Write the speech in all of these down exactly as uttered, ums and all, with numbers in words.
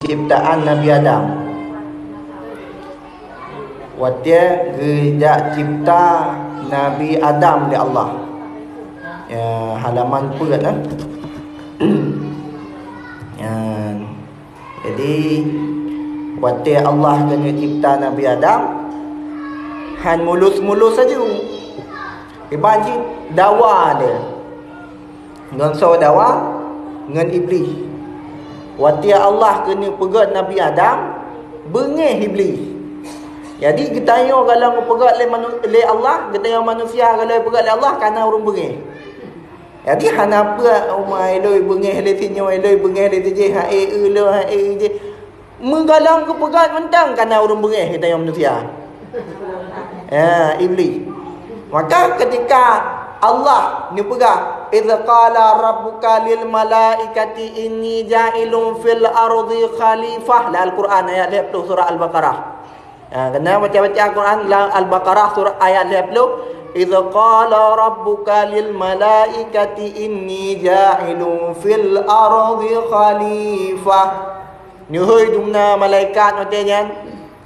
Ciptaan Nabi Adam. Watée geujak cipta Nabi Adam lé Allah. Ya, halaman peuet, eh. Ya. Jadi, watée Allah keuneuk cipta Nabi Adam, han mulus-mulus saja. Iban cit dawa dia. Ngon soe dawa? Ngon Iblih. Watée Allah keuneuk peugét Nabi Adam, beungéh Iblih. Jadi, geutanyoe galom geupeugét lé manu-, lé Allah, geutanyoe manusia galom geupeugét lé Allah, kana ureuëng beungéh. Jadi, hana peue, uma iloi beungéh lé sinyoe, iloi beungéh lé sijih, hai e lôn, hai e jih. Meugalom geupeugét mantong kana ureuëng beungéh geutanyoe manusia. Ya, Iblih. Maka ketika Allah neupeugah, "Idz qala rabbuka lil malaikati inni ja'ilun fil ardi khalifah," lam Al-Quran ayat lhée ploh surah Al-Baqarah. Ha, keuneuk baca-baca Al-Quran lam Al-Baqarah surah ayat lhée ploh, "Idz qala rabbuka lil malaikati inni ja'ilun fil ardi khalifah." Neuhôi dumna malaikat watée nyan,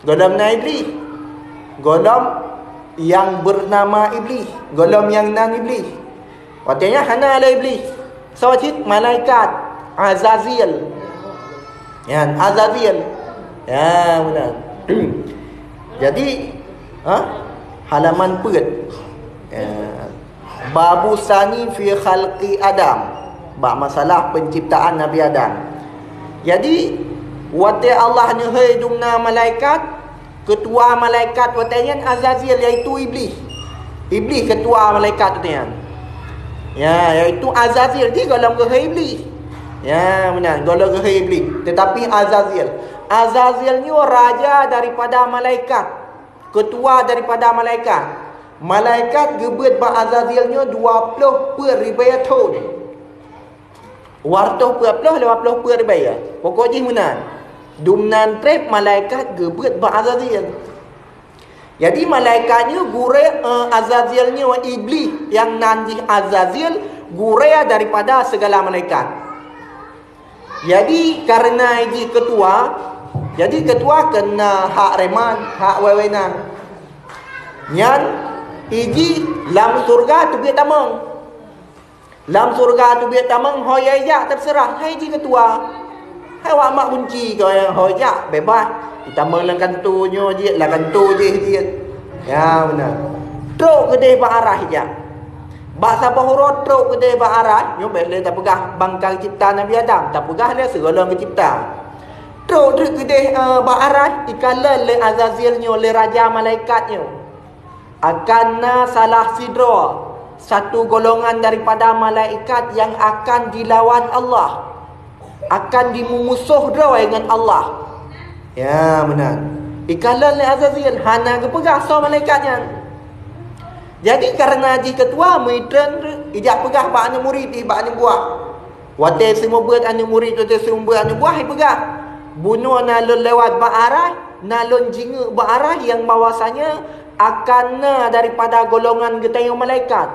gohlom na Iblih. Gohlom nyang beunama Iblih, gohlom nyang nan Iblih. Watée nyan hana lé Iblih. Soe cit? Malaikat Azazil. Ya, Azazil. Ya, beuna. Jadi, ha? Halaman peuet. Ya. Babu sani fi khalqi Adam. Bak masalah penciptaan Nabi Adam. Jadi, watée Allah neuhôi dumna malaikat, keutua malaikat watée nyan Azazil, yaitu Iblih. Iblih keutua malaikat watée nyan. Ya, yaitu Azazil, di gohlom geuhôi Iblih. Ya, meunan, gohlom geuhôi Iblih. Tetapi Azazil, Azazil nyoe raja daripada malaikat, keutua daripada malaikat. Malaikat geubeuet bak Azazil nyoe dua ploh peuet ribée thon. Dua reutôh peuet ploh, lima ploh peuet ribée. Pokok jih meunan. Dumnan treb malaikat geubeuet bak Azazil. Jadi, malaikat nyoe gurée, eh, Azazil nyoe, Iblih nyang nan jih Azazil, gurée daripada segala malaikat. Jadi, kareuna jih keutua, jadi keutua keunan hak reman, hak wewenang. Nyan, jih lam syeuruga teubiet tamong. Lam syeuruga teubiet tamong, ho jijak teuseurah, hai jih keutua. Hai awak mak gunci keu ho jijak, beubaih. Jitamong lam kantô nyoe jih, lam kantô jih jih. Ya, meunan. Trok keudeh bak arah jijak. Bak saboh uroe trok keudeh bak arah, nyoe bék lé tapeugah ban ka geucebta Nabi Adam, tapeugah lé sigohlom geucebta. Trok treuk keudeh, eh, bak arah, jikalon lé Azazil nyoe, lé raja malaikat nyoe. Akan na salah sidroe, satu golongan daripada malaikat nyang akan dilawan Allah, akan jimeumusoh droe ngon Allah. Ya, meunan. Jikalon lé Azazil, hana geupeugah soe malaikat nyan. Jadi, kareuna jih keutua, meuitrön jijak peugah bak aneuk murit, bak aneuk buah. Watée seumeubeuet aneuk murit, watée seumeubeuet aneuk buah, jipeugah, "Bunoe na lôn lewat bak arah, na lôn jingeuk bak arah nyang bahwasanya akan na daripada golongan geutanyoe malaikat.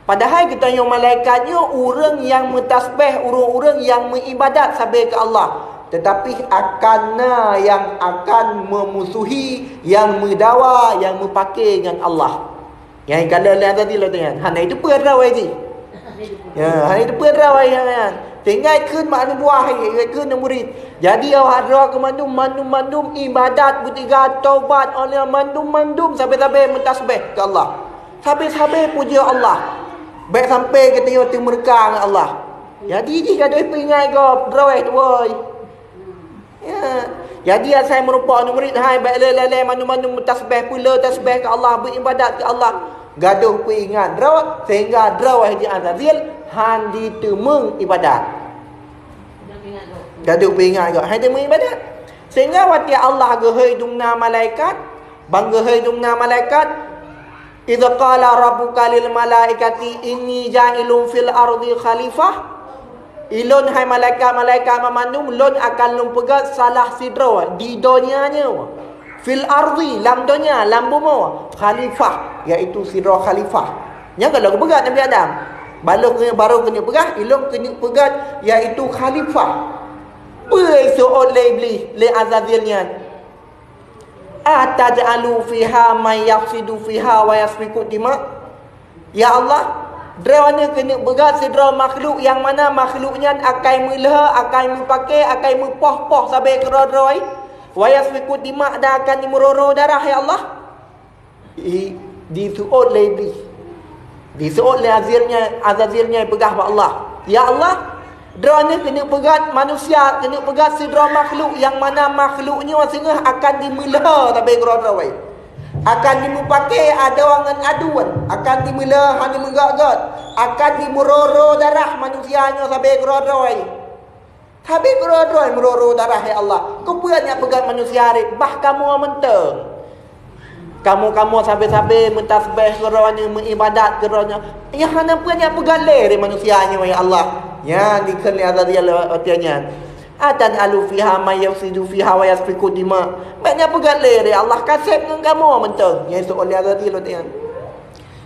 Padahai geutanyoe malaikat nyoe ureuëng nyang meutasbeh, ureuëng-ureuëng nyang meuibadat sabe keu Allah. Teutapi akan na nyang akan meumusuhi, nyang meudawa, nyang meupake ngon Allah." Nyang jikalon lé Azazil lagée nyan, hana jiteupeue droe jih. Ya, hana jiteupeue droe nyang nyan. Tinggai kheun bak aneuk buah, kheun aneuk murit. Jadi awak droe keu mandum, mandum-mandum ibadat beutiga, tobat, oleh mandum-mandum sabe-sabe meutasbeh keu Allah. Sabe-sabe pujoe Allah. Bék sampai geutanyoe teumeureuka ngon Allah. Jadi jih gadôh peuingat gob droe tuwoi. Ya. Jadi asai meurumpok aneuk murit hai, bék lé-lé mandum-mandum meutasbeh, peulé tasbeh keu Allah, beuibadat keu Allah. Gadôh peuingat droe, sehingga droe di Azazil han jiteumeung ibadat. Gadôh peuingat gob, han jiteumeung ibadat. Sehingga watée Allah geuhôi dumna malaikat, ban geuhôi dumna malaikat, "Idz qala rabbuka lil malaikati inni ja'ilun fil ardi khalifah." Ilôn, hai malaikat-malaikat banmandum, lôn akan lôn peugét salah sidroe di donya nyoe. Fil ardi, lam donya, lam bumoe. Khalifah, yaitu sidroe khalifah. Nyan ka lôn geupeugét Nabi Adam. Baloh keu-, barô keuneuk peugah, ilôn keuneuk peugét, yaitu khalifah. Peue iseuôt lé Iblih, lé Azazil nyan? "Ataj'alu fiha man yafsidu fiha wa yasfiku dima?" Ya Allah, Droeneuh keuneuk peugah sidroe makhluk nyang mana makhluk nyan akai meulhö, akai meupakè, akai meupoh-poh sabe keudroe-droe, wa yasfiku dima, dan akan jimeuroro darah, ya Allah. I, diseuôt lé Iblih. Diseuôt lé Azil nyan, Azazil nyan peugah bak Allah, "Ya Allah, Droeneuh keuneuk peugöt manusia, keuneuk peugöt sidroe makhluk nyang mana makhluk nyoe singoh akan jimeulhö sabe keudroe-droe. Akan jimeupakè adoe ngon aduen, akan jimeulhö hana meugöt-göt, akan jimeuroro darah manusia nyoe sabe keudroe-droe." Sabe keudroe-droe meuroro darah, ya Allah. Keupeue nyak peugöt manusia rhët, bah kamoe mantong? Kamoe-kamoe sabe-sabe meutasbeh keu Droeneuh, meuibadat keu Droeneuh. Nyang hana peue nyak peugöt lé rhët manusia nyoe, ya Allah. Nyan dikheun lé Azazil watèe nyan. "Ataj'alu fiha man yufsidu fiha wa yasfiku dima?" Bèk nyak peugöt lé rhët, ya Allah, ka sép ngon kamoe mantong. Nyan iseuôt lé Azazil watèe nyan.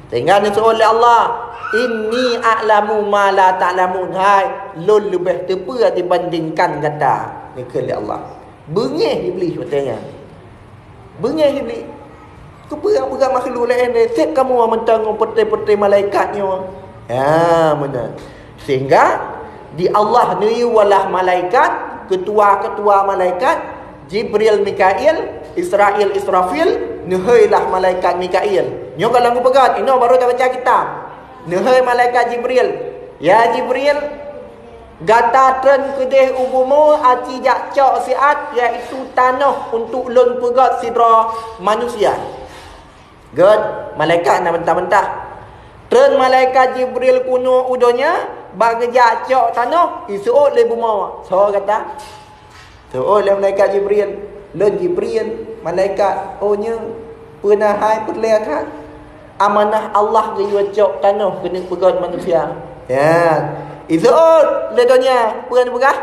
Sehingga neuseuôt lé Allah, "Inni a'lamu ma la ta'lamun." Hai, lôn leubeh teupeue dibandingkan gata, neukheun lé Allah. Beungéh Iblih watèe nyan. Beungéh Iblih. Keupeue peugah makhluk laén, sép kamoe mantong ngon peuté-peuté malaikat nyoe. Ha, meunan. Sehingga di Allah neuyue lah malaikat, keutua-keutua malaikat, Jibril, Mikail, Israil, Israfil, neuhôi lah malaikat Mikail. Nyoe goh lom geupeugah, inoe barô tabaca kitab. Neuhôi malaikat Jibril, "Ya Jibril, gata treun keudeh u bumoe aci jak cok siat, yaitu tanoh, untuk lôn peugöt sidroe manusia." Gèt, malaikat na bantah-bantah. Treun malaikat Jibril keunoe u donya, bak geujak cok tanoh, iseuôt lé bumoe, "Soe gata?" Seuôt lé malaikat Jibril, "Lôn Jibril, malaikat." "Oh, nyoe, peue na hai, peureulèe that?" "Amanah Allah geuyue cok tanoh keuneuk peugöt manusia." Ya, iseuôt lé donya, peue neupeugah?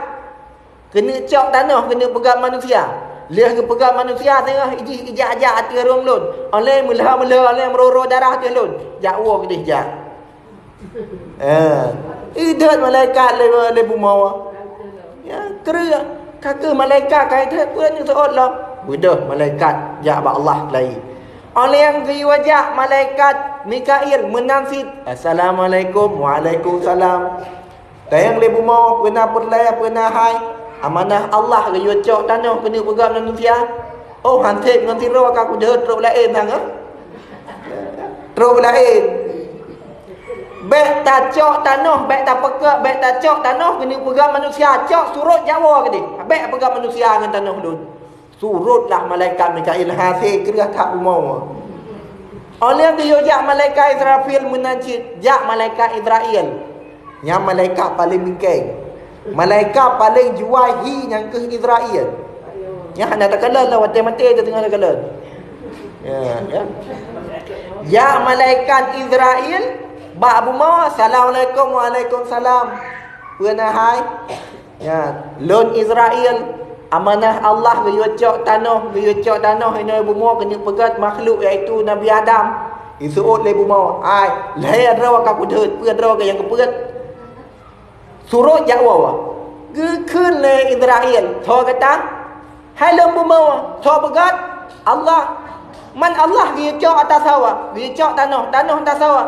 Keuneuk cok tanoh keuneuk peugöt manusia. Lheueh geupeugöt manusia teungoh jih ijak-jak ateueh rhueng lôn. Óh lheueh meulhö-meulhö, óh lheueh meuroro darah ateueh lôn. Jak woe keudeh jak. Eh, ideuet malaikat lé, lé bumoe. Ya, kreueh. Ka keuh malaikat ka ideuet, peue neuseuôt lom? Beudôh malaikat jak bak Allah laén. Óh lheueh geuyue jak malaikat Mikail meunan cit. "Assalamualaikum." "Waalaikumsalam." Tanyong lé bumoe, "Peue na peureulèe, peue na hai?" "Amanah Allah geuyue cok tanoh keuneuk peugöt manusia." "Oh, han sép ngon sidroe ka kudeuet, trok laén na, eh? Trok laén." Bèk tacok tanoh, bèk tapeugöt, bèk tacok tanoh keuneuk peugöt manusia, cok surot jak woe keudeh. Bèk peugöt manusia ngon tanoh lôn. Surot lah malaikat Mikail, hase kreueh that bumoe. Óh lheueh geuyue jak malaikat Israfil meunan cit, jak malaikat Israil. Nyan malaikat paleng bingkeng. Malaikat paleng juai hi nyan keuh Israil. Nyan hana takalon lah, watèe maté teuh teungoh takalon. Ya, ya. Jak malaikat Israil bak bumoe, "Assalamualaikum." "Waalaikumsalam." "Peue na hai?" Ya, "Lôn Israil, amanah Allah geuyue cok tanoh, geuyue cok tanoh inoe bumoe keuneuk peugöt makhluk, yaitu Nabi Adam." Iseuôt lé bumoe, "Hai, lhèe droe ka kudeuet, peue droe nyang keupeugöt?" Surot jak woe. Geukheun lé Israil, "Soe gata?" "Hai lôn bumoe, soe peugöt?" "Allah." "Man Allah geuyue cok ata sawa, geuyue cok tanoh, tanoh ata sawa?"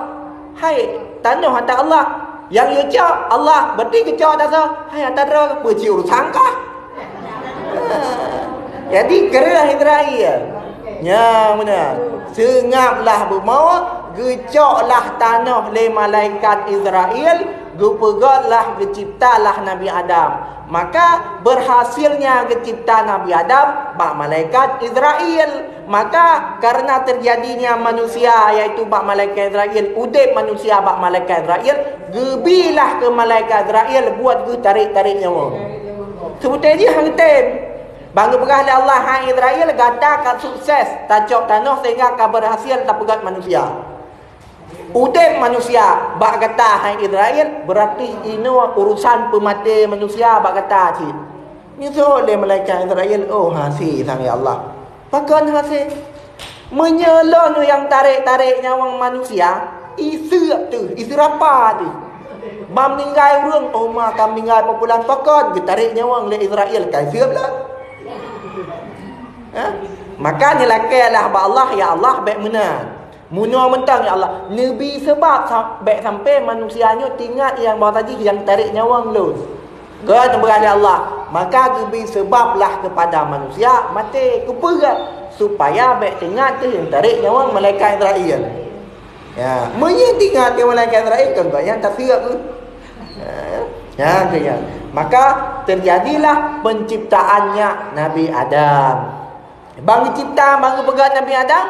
"Hai, tanoh ata Allah." "Nyang geuyue cok Allah, berarti geucok ata sawa." "Hai, ata droe, peue cit urusan kah?" Jadi kreueh Israil. Nyan meunan. Seungab lah bumoe, geucok lah tanoh lé malaikat Israil, geupeugöt lah, geucipta lah Nabi Adam. Maka, berhasilnya geucipta Nabi Adam bak malaikat Israil. Maka, karena terjadinya manusia, yaitu bak malaikat Israil, udép manusia bak malaikat Israil, geubi lah keu malaikat Israil buet geuh tarek-tarek nyawa. Seubeutôi jih han geutem. Ban geupeugah lé Allah, "Hai Israil, gata ka sukses tacok tanoh sehingga ka berhasil tapeugöt manusia." Udép manusia bak gata, hai Israil, berarti inoe urusan peumaté manusia bak gata cit. Neuseuôt lé malaikat Israil, "Oh, hase sang, ya Allah." "Pakon hase?" "Meunyoe lôn nyang tarek-tarek nyawöng manusia, iseuk teuh, iseurapa teuh." Ban meuninggai ureuëng, oh ma ka meuninggai pulan pakon, geutarek nyawöng lé Israel, ka siab lah. Ha? Maka neulakée lah bak Allah, ya Allah, bék meunan. Meunoe mantong, ya Allah, neubi seubab sa-, bék sampai manusia nyoe teuingat nyang bahwa jih nyang tarek nyawöng lôn. Geupeugah lé Allah, maka geubi seubab lah kepada manusia maté, keupeugah, supaya bék teuingat teuh nyang tarek nyawöng malaikat Israel. Ya, meunyoe teuingat teuh malaikat Israel, kan gobnyan tasiab tu. Ya, ya, tu ya. Maka terjadilah penciptaannya Nabi Adam. Ban geucipta, ban geupeugöt Nabi Adam,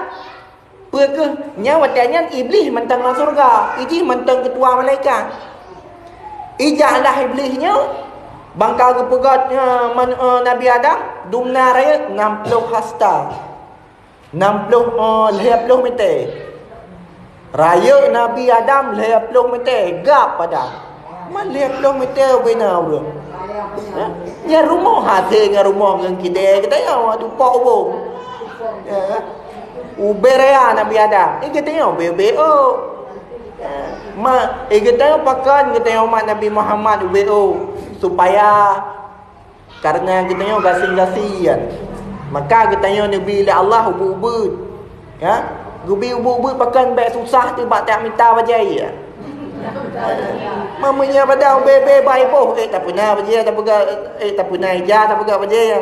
peue keuh? Nyan watée nyan Iblih mantong lam syeuruga, ijih mantong keutua malaikat. Ijak lah Iblih nyoe, ban ka geupeugöt, eh, man-, eh, Nabi Adam, dumna rayeuk nam ploh hasta. Nam ploh, eh, lhée ploh mètè. Rayeuk Nabi Adam lhée ploh mètè, gap padang. Man lhée ploh mètè ubé na ureuëng. Ha? Nyan rumoh hase ngon rumoh ngon kidée geutanyoe, dupok ubong. Ya. Ubé raya Nabi Adam. Eh, geutanyoe ubé-ubé ôk. Ya. Ma, eh, geutanyoe pakon geutanyoe umat Nabi Muhammad ubé ôk. Supaya Kareuna geutanyoe gasien-gasien, maka geutanyoe neubi lé Allah ubeuet-ubeuet. Ya? Geubi ubeuet-ubeuet pakon bék susah teuh bak tajak mita bajée, ya. Meunyoe padang ubé-ubé bak iboh, eh, tapeuna bajée, tapeugah, eh, tapeuna ija, tapeugah bajée, ya.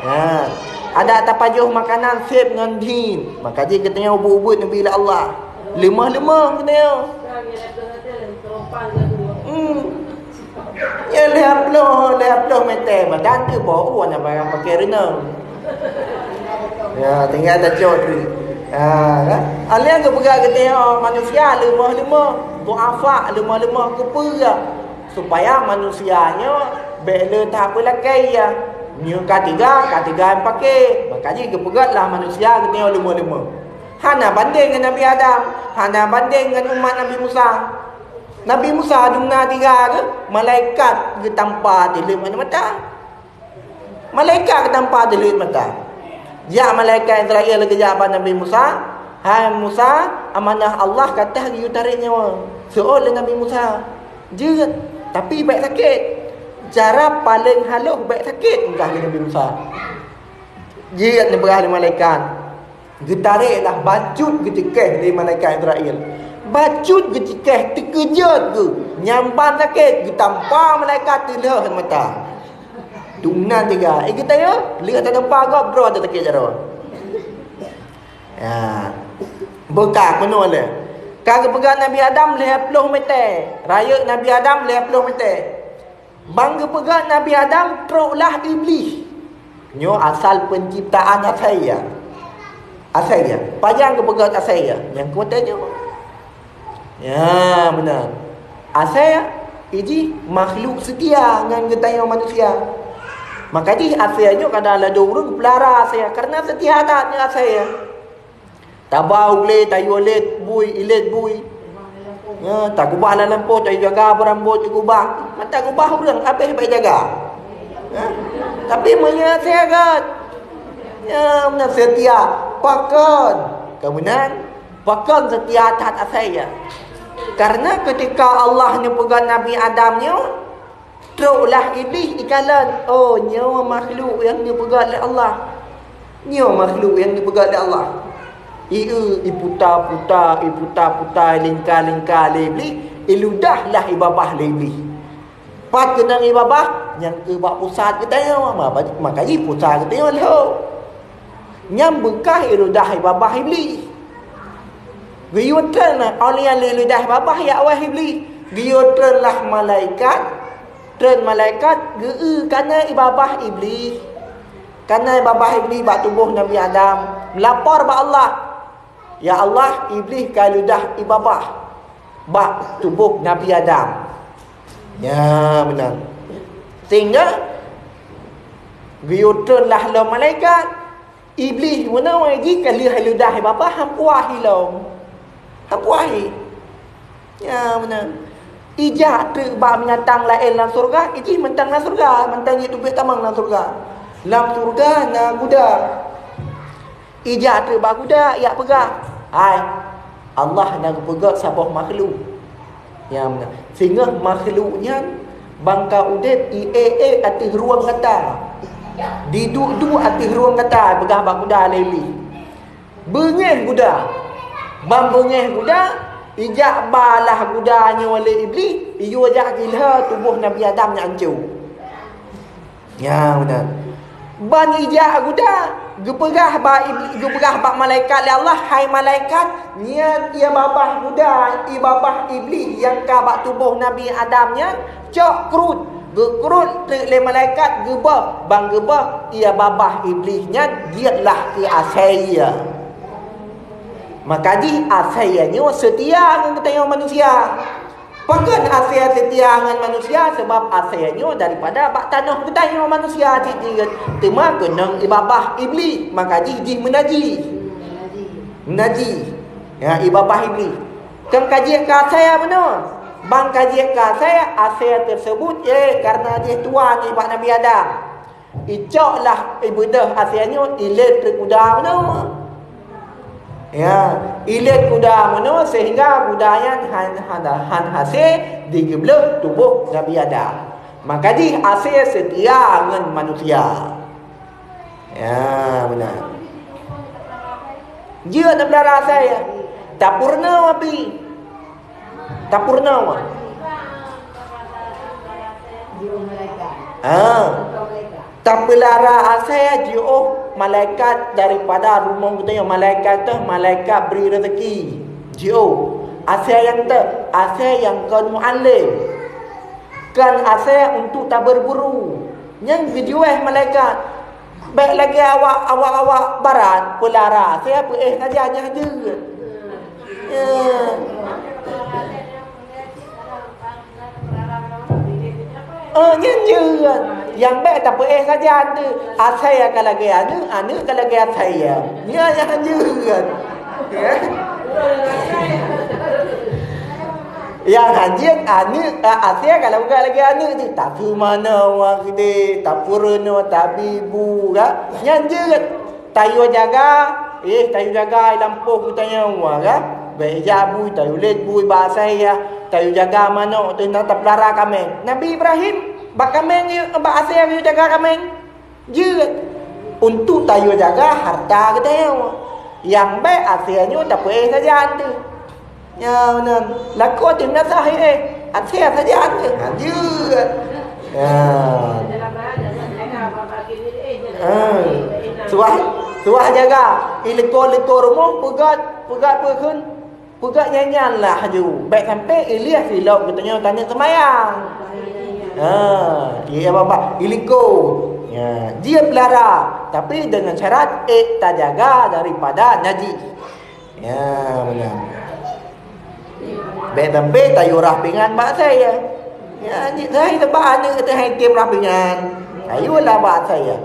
Ha. Adak tapajoh makanan sép ngon dhin. Maka jih geutanyoe ubeuet-ubeuet neubi lé Allah. Leumoh-leumoh geutanyoe. Hmm. Ya, lhée ploh, lhée ploh mètè badan teuh bak u hana barang paké reunong. Ya, tinggai tacok tu. Ha, kan? Alèh geupeugah geutanyoe manusia leumoh-leumoh, duafa leumoh-leumoh keupeue? Supaya manusia nyoe bék le that peulakée ya. Nyoe ka tiga, ka tiga paké. Maka jih geupeugah lah manusia geutanyoe leumoh-leumoh. Hana bandéng ngon Nabi Adam, hana bandéng ngon umat Nabi Musa. Nabi Musa dumna tiga geuh, malaikat geutampa dileueb aneuk mata. Malaikat geutampa dileueb mata. Jak malaikat Israel geujak bak Nabi Musa, "Hai Musa, amanah Allah ka teuh geuyue tarek nyawa." Seuôt lé Nabi Musa, "Jeuet, tapi bék sakét. Cara paleng halôh bék sakét," peugah lé Nabi Musa. Jeuet neupeugah lé malaikat. Geutarek lah bacut geuceukéh lé malaikat Israel. Bacut geuceukéh teukeujot geuh, nyamban sakét geutampa malaikat teulheueh mata. Dumna tiga, eh, geutanyoe lheueh tatampa gob droe sakét jaroe. Ya. Beukah meunoe lé. Ka geupeugah Nabi Adam lhée ploh mètè, rayeuk Nabi Adam lhée ploh mètè. Ban geupeugah Nabi Adam troklah Iblih. Nyoe asal penciptaan asai ya. Asai ya. Pajan geupeugah asai ya? Nyang kuat nyoe. Ya, beuna. Asai ya, iji makhluk seutia ngon geutanyoe manusia. Maka jih asai nyoe kadang ladôm ureuëng peulara asai ya, karena seutia that ngon asai ya. Taba u glé, tayue lét bui, ilét bui. Ya, tagubah lam lampôh, tayue jaga beurambot, tagubah. Man tagubah ureuëng, habéh bék jaga. Ya. Tapi meunyoe seuhat, ya, meunyoe seutia, pakon. Keumudian, pakon seutia that asai ya. Karena ketika Allah neupeugah Nabi Adam nyoe, troklah Iblih ikalon, "Oh, nyoe makhluk nyang neupeugah lé Allah. Nyoe makhluk nyang neupeugah lé Allah." Ieu iputa-puta, iputa-puta, ilingka-lingka lé Iblih, iludahlah ibabah lé Iblih. Pat keunong ibabah, nyang keu bak pusat geutanyoe, ma-, maka jih pusat geutanyoe lheueh. Nyan beukah iludahé babah Iblih. Geuyue treun lah, óh lheueh iludahé babah jak wéh Iblih. Geuyue treun lah malaikat, treun malaikat geu-eu kana ibabah Iblih. Kana ibabah Iblih bak tuboh Nabi Adam, meulapor bak Allah. Ya Allah, Iblih ka ludah ibabah bak tuboh Nabi Adam. Ya, beuna. Sehingga geuyue treun lah lom malaikat, Iblih meunan jih ka lheueh ludah ibabah, han puah ilom. Han puah i. Ya, beuna. Ijak treuk bak binatang laén lam syeuruga, ijih mantong lam syeuruga, mantong jiteubiet tamong lam syeuruga. Lam syeuruga na guda. Ijak treuk bak guda, ijak peugah, "Hai, Allah na geupeugah saboh makhluk." Nyam na. Singoh makhluk nyan bangka udeb i ék-ék ateueh rueng gata. Diduek-duek ateueh rueng gata, peugah bak guda lé Iblih. Beungéh guda. Ban beungéh guda, ijak ba lah guda nyoe lé Iblih, iyue jak gilha tuboh Nabi Adam nyan ancô. Ya, beuna. Ban ijak guda, geupeugah bak Ibli-, geupeugah bak malaikat lé Allah, "Hai malaikat, nyan ie babah guda, ie babah Iblih nyang ka bak tuboh Nabi Adam nyan, cok krut." Geukrut teuk lé malaikat, geubah, ban geubah ie babah Iblih nyan jeuet lah keu asèe ie. Maka jih asèe ie nyoe seutia ngon geutanyoe manusia. Pakon asèe seutia ngon manusia? Sabab asèe nyoe daripada bak tanoh geutanyoe manusia cit jeuet, teuma keunong ie babah Iblih, maka jih jih meunajih. Meunajih. Ya, ie babah Iblih. Kon ka jeuet keu asèe bunoe. Ban ka jeuet keu asèe, asèe teuseubut, eh, kareuna jih tuan jih bak Nabi Adam. Icok lah ibeudôh asèe nyoe, ilét treuk guda bunoe. Ya, ilét guda bunoe sehingga guda nyan han, han, han hasé digeubloh tuboh Nabi Adam. Maka jih asèe seutia ngon manusia. Ya, beuna. Jeuet tapeulara asèe, ya. Tapeurunoe api. Tapeurunoe. Ha. Tapeulara asèe jiôh malaikat daripada rumoh geutanyoe, malaikat teuh malaikat bri rezeki. Jiôh. Asèe nyang teuh, asèe nyang kon mualem. Kon asèe untuk tabeurguru. Nyan geujuéh malaikat. Bèk lagèe awak, awak-awak barat peulara asèe peuéh sajan nyang jeuet. Ya. Oh, nyan jeuet. Nyang bèk tapeuéh sajan teuh. Asèe ka lagèe aneuk, aneuk ka lagèe asèe. Nyan nyang jeuet. Ya. Nyang hanjeuet aneuk, a, asèe ka lagèe, lagèe aneuk teuh. Tapeumanoe awak keudéh, tapeurunoe, tabi bu, ka. Nyan jeuet. Tayue jaga, eh, tayue jaga i lampôh geutanyoe, ka. Bèk ijak bui, tayue lét bui bak asèe, ya. Tayue jaga manok teuh, na tapeulara kaméng. Nabi Ibrahim bak kaméng, bak asèe geuyue jaga kaméng. Jeuet. Untuk tayue jaga harta geutanyoe. Nyang bèk asèe nyoe tapeuéh sajan teuh. Ya, meunan. Lakoe teuh meunasah, eh, asèe sajan teuh. Ha, jeuet. Ya. Ha. Suah, suah jaga. I leuko-leuko rumoh peugöt, peugöt peue kheun. Peugah nyan-nyan lah laju. Bèk sampai Iblih silop geutanyoe taneuk seumayang. Ha, ie babah, ie likô. Ya, jeuet peulara, tapi deungon syarat ék tajaga daripada najis. Ya, meunan. Bèk sampai tayue rhah pingan bak asèe, ya. Ya, jih hai teubak aneuk teuh hai tem rhah pingan. Tayue lah bak asèe, ya.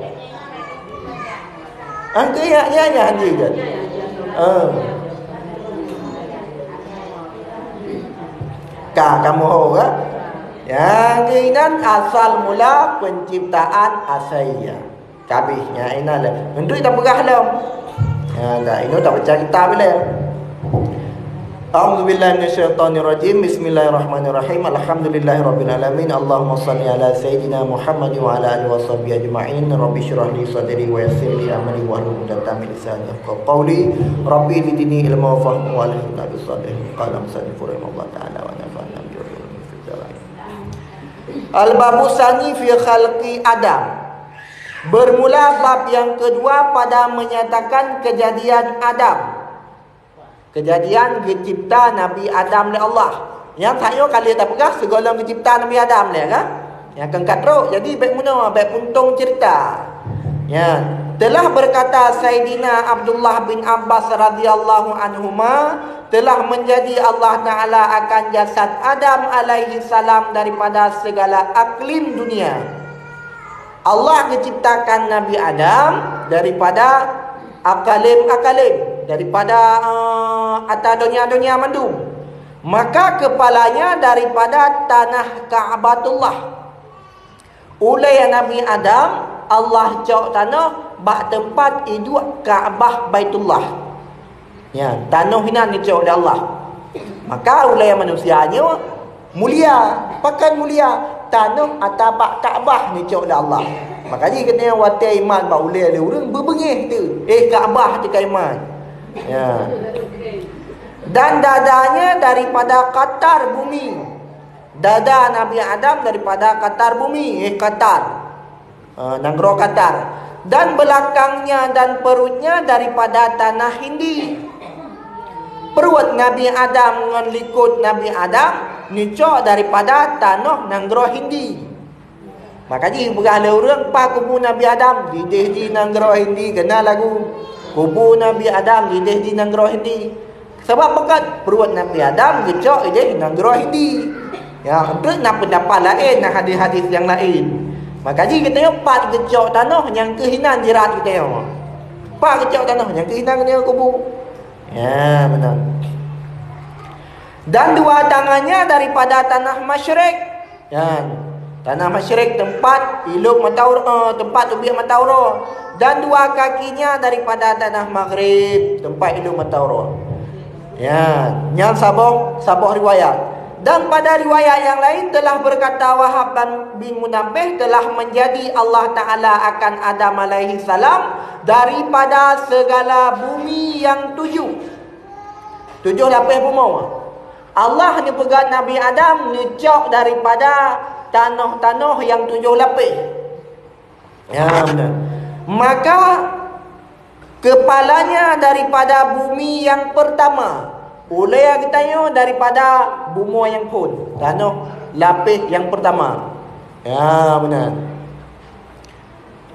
Angkeu ya, ya, ya, hanjeuet. Eh. Ka kamoe ho, ka? Nyang keuinan asal mula penciptaan asèe. Kabeh nyang inan lé. Untuk tapeugah lom. Ya, dah, inoe tabaca kitab lé. A'udzubillahi minasyaitonirrajim. Bismillahirrahmanirrahim. Alhamdulillahirabbil alamin. Allahumma shalli ala sayyidina Muhammad wa ala alihi wa sahbihi ajma'in. Rabbi shrah li sadri wa yassir li amri wahlul 'uqdatam min lisani yafqahu qawli. Rabbi zidni ilma wa fahma wa alhiqni bis shalihin. Qala musannif rahimahullah ta'ala wa nafa'na bi ulumih fid darain. Al-babu tsani fi khalqi Adam. Bermula bab yang kedua pada menyatakan kejadian Adam. Kejadian geucipta Nabi Adam lé Allah. Nyang sayoe ka lheueh tapeugah sigohlom geucipta Nabi Adam lé, kan? Nyang keungkat trok, jadi bèk meunoe, bèk puntông cerita. Ya, telah berkata Saidina Abdullah bin Abbas radhiyallahu anhuma, telah menjadi Allah Ta'ala akan jasad Adam alaihi salam daripada segala aklim dunia. Allah geuciptakan Nabi Adam daripada akalim-akalim, daripada, eh, ata donya-donya mandum. Maka kepalanya daripada tanah Ka'batullah. Ulèe Nabi Adam, Allah cok tanoh bak teumpat iduek Ka'bah Baitullah. Ya, tanoh inan geucok lé Allah. Maka ulèe manusia nyoe Mulia, pakon mulia? Tanoh atawa Ka'bah neucok lé Allah. Maka jih keuneuk watée imat bak ulée lé ureuëng beubeungéh tu. Eh, Ka'bah teuka imat. Ya. Dan dadanya daripada qatar bumi. Dada Nabi Adam daripada qatar bumi, eh, qatar. Eh, nanggroe Qatar. Dan belakangnya dan perutnya daripada tanah Hindi. Pruet Nabi Adam ngon likot Nabi Adam neucok daripada tanoh nanggroe Hindi. Maka jih peugah lé ureuëng, "Pat kubu Nabi Adam?" "Dideh di nanggroe Hindi," keunan lagu. "Kubu Nabi Adam dideh di nanggroe Hindi." Sabab beukon pruet Nabi Adam geucok ideh nanggroe Hindi. Ya, enteuk na peundapat laén, na hadis-hadis nyang laén. Maka jih geutanyoe pat geucok tanoh nyang keuh inan jirat geutanyoe. Pat geucok tanoh nyang keuh inan geutanyoe kubu. Ya, beuna. Dan dua tangannya daripada tanah masyrik. Nyan, tanah masyrik teumpat ilop mata ur-, eh, teumpat teubiet mata uroe, dan dua kakinya daripada tanah maghrib teumpat ilop mata uroe. Ya, nyan saboh, saboh riwayat. Dan pada riwayat yang lain telah berkata Wahab bin, bin Munabbih telah menjadi Allah Ta'ala akan Adam alaihi salam daripada segala bumi yang tujuh. Tujuh lapéh bumoe. Allah neupeugah Nabi Adam neucok daripada tanoh-tanoh nyang tujoh lapéh. Ya, beuna. Maka, kepalanya daripada bumi yang pertama. Ulée geutanyoe daripada bumoe nyang phon. Tanoh lapéh nyang pertama. Ya, beuna.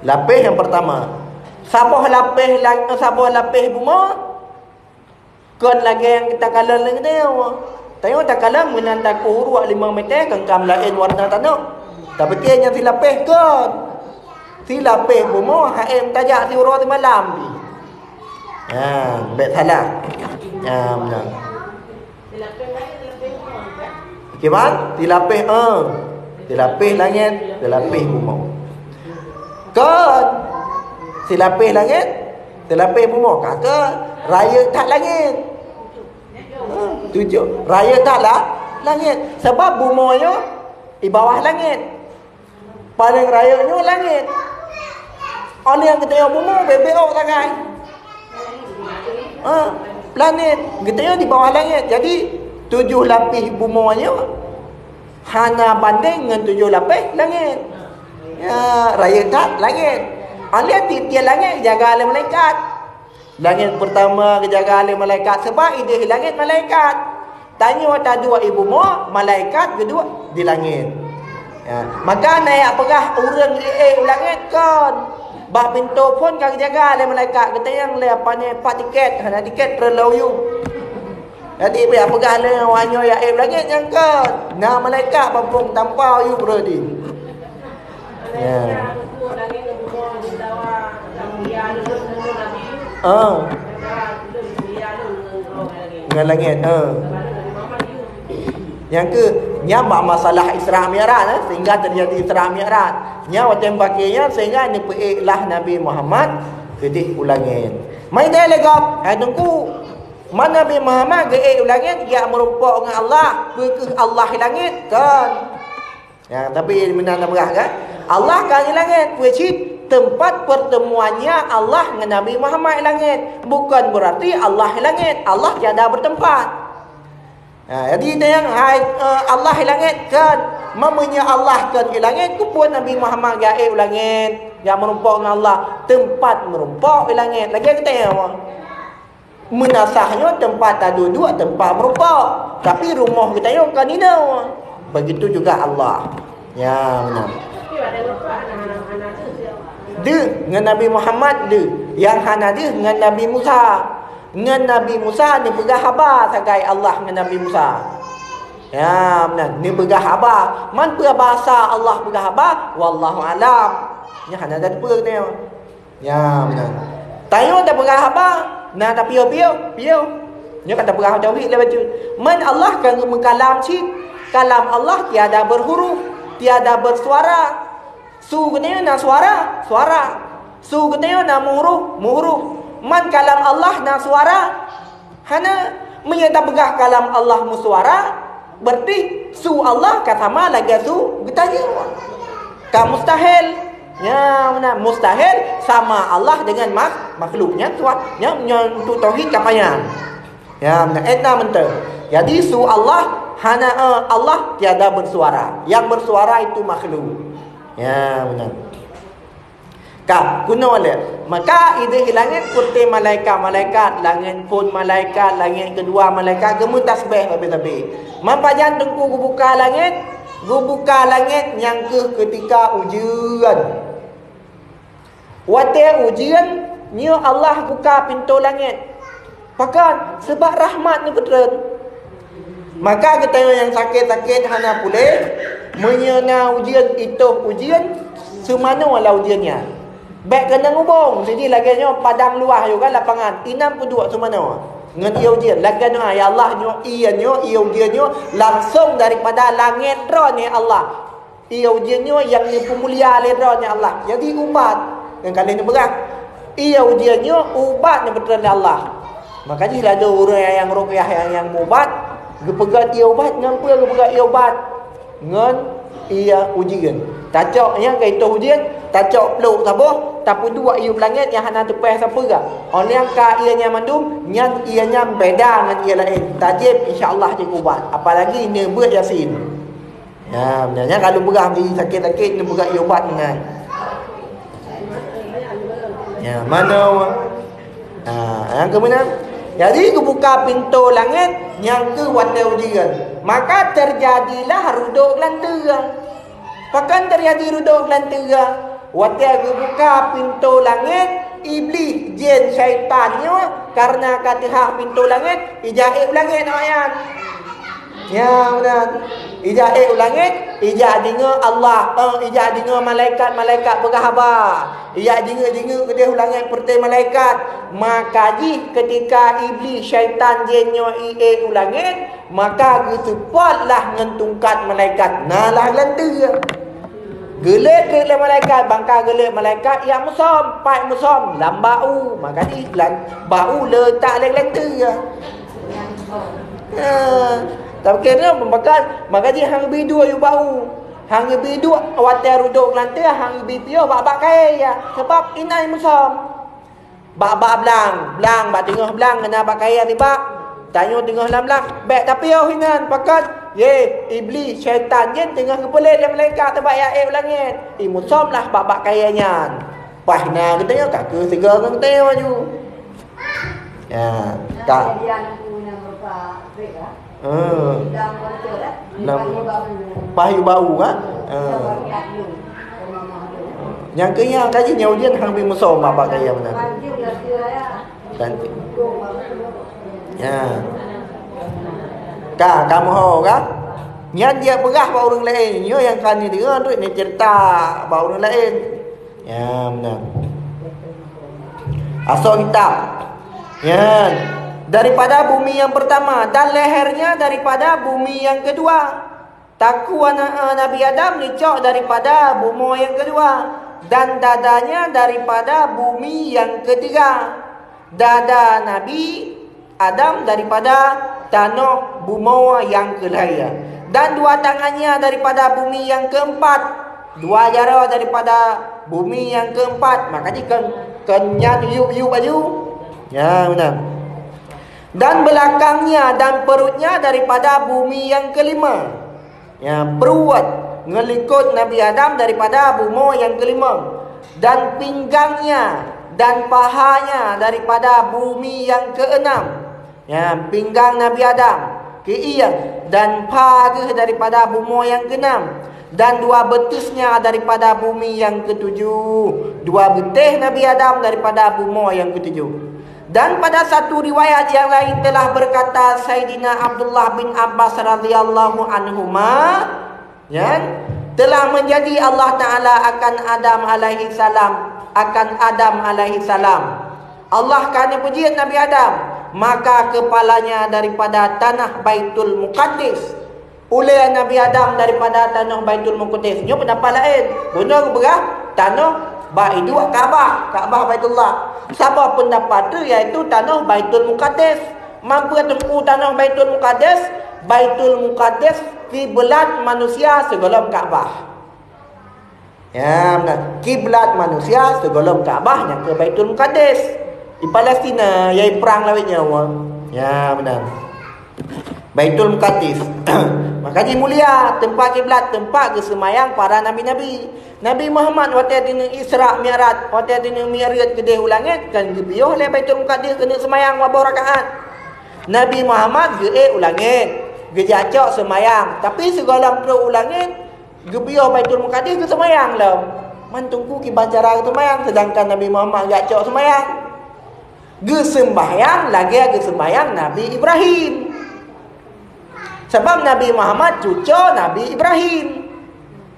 Lapéh nyang pertama. Saboh lapéh la-, saboh lapéh bumoe, kon lagée nyang takalon lé geutanyoe. Tanyoe takalon meunan takoh uruek limong meter, kangkam laén warna tanoh. Tapike nyan silapéh kon. Silapéh bumoe haém tajak siuroe simalam pih. Ha, bék salah. Ha, meunan. Kiban? Silapéh, eh. Silapéh langét, silapéh bumoe. Kon. Silapéh langét, silapéh bumoe. Ka kon. Rayeuk that langét. Eh, tujoh. Rayeuk that la-, langét. Sabab bumoe nyoe di bawah langét. Paléng rayeuk nyoe langét. Óh lheueh geutanyoe bumoe beubiôh sagai. Ha, planet geutanyoe di bawah langét. Jadi, tujoh lapéh bumoe nyoe hana bandéng ngon tujoh lapéh langét. Ya, rayeuk that langét. Óh lheueh tiep-tiep langét jaga lé malaikat. Langét peurtama geujaga lé malaikat, sabab ideh langét malaikat. Tanyoe taduek i bumoe, malaikat geuduek di langét. Ya, maka na jak peugah ureuëng ék u langét kon. Bak pintoe phon ka geujaga lé malaikat, geutanyong lé apa nyan, "Pat tiket?" "Hana tiket, treun lom u yup." Jadi, bèk peugah lé awak nyoe jak ék u langét, nyan kon. Na malaikat bak phon tampa u yup rot jih. Ya. Ah. Ngon langét, ah. Nyang keu, nyan bak masalah Isra Mi'raj, eh, sehingga terjadi Isra Mi'raj. Nyan watèe paké nyan sehingga neupeuék lah Nabi Muhammad keudéh u langét. Mai deh lé gob, hai Teungku. Man Nabi Muhammad geuék u langét, geujak meurumpok ngon Allah, peu kheueh Allah i langét? Kon. Ya, tapi meunan na peugah kan? Allah ka di langét, peue cit? Tempat pertemuannya Allah ngon Nabi Muhammad i langét. Bukan berarti Allah i langét. Allah tiada bertempat. Ha, jadi nyang hai, eh, Allah i langét kan? Meunyoe Allah kon i langét, keupeue Nabi Muhammad geujak ék u langét, geujak meurumpok ngon Allah? Tempat meurumpok i langét. Lagèe geutanyoe. Meunasah nyoe teumpat taduek-duek, teumpat meurumpok. Tapi rumoh geutanyoe kon inoe. Begitu juga Allah. Ya, meunan. Deuh ngon Nabi Muhammad deuh. Nyang hana deuh ngon Nabi Musa. Ngon Nabi Musa neupeugah haba sagai Allah ngon Nabi Musa. Ya, meunan. Neupeugah haba. Man peue bahasa Allah peugah haba? Wallahu alam. Nyan hana tateupeue geutanyoe. Ya, meunan. Tanyoe tapeugah haba, na tapiôh-piôh, piôh. Nyoe ka tapeugah tauhid lé bacut. Man Allah ka geumeukalam cit. Kalam Allah tiada berhuruf, tiada bersuara. Su geutanyoe na suara, suara. Su geutanyoe na meuhuruf, meuhuruf. Man kalam Allah na suara? Hana. Meunyoe tapeugah kalam Allah meusuara, Berarti su Allah ka sama lagèe su geutanyoe. Ka mustahil. Nya, meunan mustahil sama Allah dengan mak-, makhluk. Nyan suat, nyan, nyan untuk tauhid ka panyang. Ya, meunan. Étna meunteuh. Jadi su Allah hana, eh, Allah tiada bersuara. Yang bersuara itu makhluk. Ya, meunan. Ka, keunoe lé. Maka idéh i langét putée malaikat-malaikat, langét phon malaikat, langét keudua malaikat geumeutasbih sabe-sabe. Man pajan Teungku geubuka langét, geubuka langét nyang keuh keutika ujeuen. Watée ujeuen, nyoe Allah buka pintoe langét. Pakon? Sabab rahmat neupeutreun. Maka geutanyoe nyang sakét-sakét hana puléh, meunyoe na ujeuen, itôh ujeuen, seumanoe lam ujeuen nyan. Bék keunong ubông, jadi lagèe nyoe padang luwah yoh kan lapangan, inan peuduek seumanoe ngon ié ujeuen. Lagèe nyoe, "Ya Allah, nyoe ié nyoe, ié ujeuen nyoe, langsong daripada langét droeneuh, ya Allah." Ié ujeuen nyoe nyang neupeumulia lé droeneuh Allah. Jadi ubat nyang ka lheueh neupeugah. Ié ujeuen nyoe ubat nyang neupeutreun lé Allah. Maka jih laju ureuëng nyang ruqyah nyang, nyang mubat, geupeugöt ié ubat ngon peue geupeugöt ié ubat? Ngon ié ujeuen. Tacok nyan ka itôh ujeuen, tacok plôk saboh, tapeuduek i langét nyang hana teupéh sapeue. Óh lheueh ka ié nyan mandum, nyan ié nyan beda ngon ié laén. Tajieb, insya Allah jeuet ubat. Apalagi neubeuet Yasin. Ya, meunan nyan kalau peugah di sakét-sakét, ni peugah ié ubat meunan. Ya, manoe. Ha, nyang keu meunan. Jadi geubuka pintoe langét nyang keuh watée ujeuen. Maka teujadilah rudôk geulanteue. Pakon teujadi rudôk geulanteue? Watée geubuka pintoe langét, Iblih, jén, syaitan nyoe kareuna ka teuhah pintoe langét, ijak ék u langét awaknyan. Ya, meunan. Ijak ék u langét, ijak deungoe Allah, eh, ijak deungoe malaikat-malaikat peugah haba. Ijak jingeuk-jingeuk keudeh u langét peureté malaikat. Maka jih keutika Iblih syaitan jén nyoe i ék u langét, maka geuseupôt lah ngon tungkat malaikat, na lah geulanteue. Geulet treuk lé malaikat, bangka geulet malaikat, jak musöm, pat musöm, lam bak u, maka jih lam bak u le tak lé geulanteue. Ha, tapi kira pembakar, maka jih hang geubi dua yu bak u. Hang geubi dua watée rudôk geulanteue, hang geubi piôh bak-bak kayée, sabab inan musöm. Bak-bak blang, blang bak teungoh blang na bak kayée nibak. Tanyoe teungoh lam blang, bék tapiôh inan, pakon? Yeh, Iblih, syaitan jén teungoh geupeulét lé malaikat teubak jak ék u langét. I musöm lah bak-bak kayée nyan. Paih na geutanyoe ka keu sigoe ngon geutanyoe laju. Ya, ka. Eh. Nam-, paih yu bak u, kan? Eh. Nyang keu nyan ka jih nyoe ujeuen hang bi musöm bak-bak kayée meunan. Ganti. Ya. Ka, ka meuho, kan? Nyan jeuet peugah bak ureuëng laén. Nyoe nyang ka neudeungoe treuk neuceurita bak ureuëng laén. Ya, meunan. Asoe kitab. Nyan. Daripada bumi yang pertama dan lehernya daripada bumi yang kedua. Takue na-, Nabi Adam neucok daripada bumoe yang kedua dan dadanya daripada bumi yang ketiga. Dada Nabi Adam daripada tanoh bumoe nyang keulhèe, dan dua tangannya daripada bumi nyang keumpat, dua jaroe daripada bumi nyang keumpat, maka jih kon, kon nyan yup-yup aju. Ya, meunan. Dan belakangnya dan perutnya daripada bumi nyang kelima. Ya, pruet ngon likot Nabi Adam daripada bumoe nyang keulima, dan pinggangnya dan pahanya daripada bumi nyang keenam. Ya, pinggang Nabi Adam, keuieng, dan pha geuh daripada bumoe nyang keenam, dan dua beutisnya daripada bumi nyang ketujoh, dua beutéh Nabi Adam daripada bumoe nyang ketujoh. Dan pada satu riwayat yang lain telah berkata Saidina Abdullah bin Abbas radhiyallahu anhuma, ya, telah menjadi Allah Taala akan Adam alaihi salam, akan Adam alaihi salam. Allah ka neupeujiet Nabi Adam, maka kepalanya daripada tanah Baitul Muqaddas. Ulée Nabi Adam daripada tanoh Baitul Muqaddas. Nyoe peundapat laén. Bunoe geupeugah tanoh ba-, iduek Ka'bah, Ka'bah Baitullah. Saboh peundapat tu, yaitu tanoh Baitul Muqaddas. Mampu teungku tanoh Baitul Muqaddas, Baitul Muqaddas kiblat manusia sigohlom Ka'bah. Ya, meunan. Kiblat manusia sigohlom Ka'bah nyang keu Baitul Muqaddas. Di Palestina, nyang prang lawét nyoe. Ya, meunan. Baitul Muqaddas. Maka jimulia teumpat kiblat, teumpat geuseumayang para nabi-nabi. Nabi Muhammad watée jineuk Isra Mi'raj, watée jineuk Mi'raj keudeh u langét, kan geupiôh lé Baitul Muqaddas keuneuk seumayang dua boh rakaat. Nabi Muhammad geuék u langét, geujak cok seumayang. Tapi sigohlom trok u langét, geupiôh Baitul Muqaddas geuseumayang lom. Man teungku kiban cara geuseumayang, seudangkan Nabi Muhammad geujak cok seumayang. Geuseumbahyang lagée geuseumbahyang Nabi Ibrahim. Sabab Nabi Muhammad cuco Nabi Ibrahim.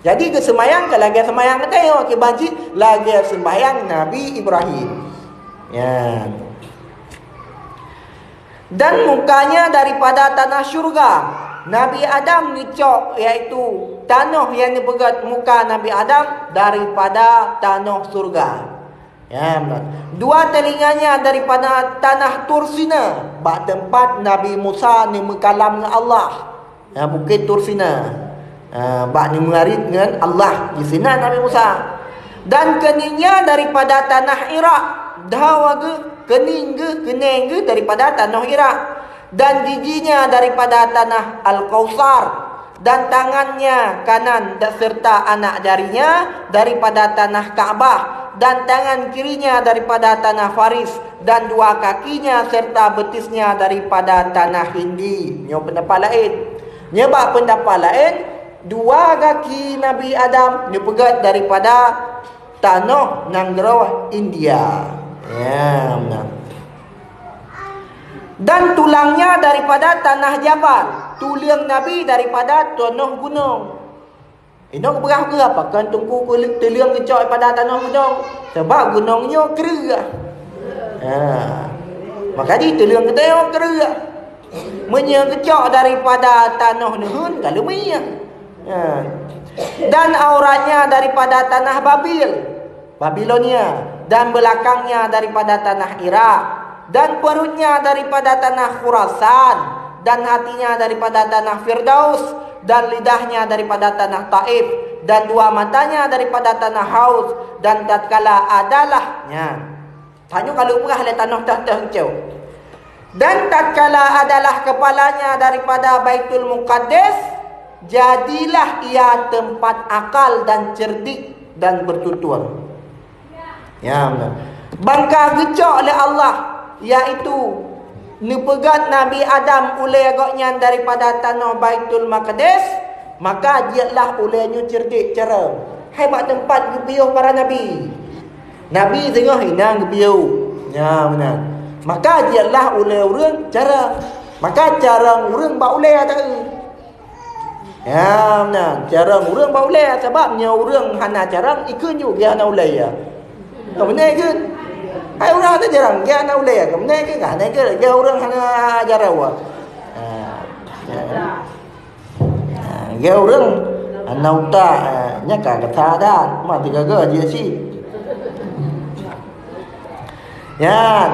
Jadi geuseumayang ka lagée seumayang geutanyoe, kiban cit lagée seumbahyang Nabi Ibrahim. Ya. Dan mukanya daripada tanah syurga. Nabi Adam neucok, yaitu tanoh nyang neupeugét muka Nabi Adam daripada tanoh syurga. Ya, meunan. Dua telinganya daripada tanah Tursina, bak teumpat Nabi Musa neumeukalam ngon Allah. Ya, Bukét Tursina. Ah, bak neumeuarit ngon Allah di sinan Nabi Musa. Dan keuningnya daripada tanah Irak, dhoe geuh, keuning geuh, keuneng geuh daripada tanoh Irak. Dan giginya daripada tanah Al-Kausar, dan tangannya kanan da-, serta anak jarinya daripada tanah Ka'bah, dan tangan kirinya daripada tanah Faris, dan dua kakinya serta betisnya daripada tanah Hindi. Nyoe peundapat laén. Nyoe bak peundapat laén, dua gaki Nabi Adam neupeugét daripada tanoh nanggroe India. Ya, meunan. Dan tulangnya daripada tanah Jaban, tuleueng Nabi daripada tanoh gunong. Inoe geupeugah keu apa? Kan teungku keu-, tuleueng geucok daripada tanoh gunong. Sabab gunong nyoe kreueh. Ha. Maka di tuleueng geutanyoe kreueh. Meunyoe geucok daripada tanoh neuheun, ka leumie. Ha. Dan auratnya daripada tanah Babil, Babilonia, dan belakangnya daripada tanah Irak, dan perutnya daripada tanah Khurasan, dan hatinya daripada tanah Firdaus, dan lidahnya daripada tanah Taif, dan dua matanya daripada tanah Haus, dan tatkala adalah, nyan. Tanyoe ka lheueh peugah lé tanoh teuh-teuh encok. Dan tatkala adalah kepalanya daripada Baitul Muqaddas, jadilah ia tempat akal dan cerdik dan bertutur. Ya, meunan. Bangka geucok lé Allah, yaitu neupeugét Nabi Adam ulée gobnyan daripada tanoh Baitul Maqdis, maka jeuetlah ulée nyoe cerdik, cerong. Hai bak teumpat geupiôh para nabi. Nabi singoh inan geupiôh. Ya, meunan. Maka jeuetlah ulée ureuëng cerong. Maka cerong ureuëng bak ulée ata. Ya, meunan. Cerong ureuëng bak ulée, sabab nyoe ureuëng hana cerong, ikheun ju geuh hana ulée ya. Ka beuna ikheun. Hai ureuëng hana cerong, geuh hana ulée ya. Ka beuna ikheun, ka hana ikheun, geuh ureuëng hana cerong. Ha. Ya. Ha, geuh ureuëng hana utak, ha, nyan ka gata dan mati gaga jih si. Nyan.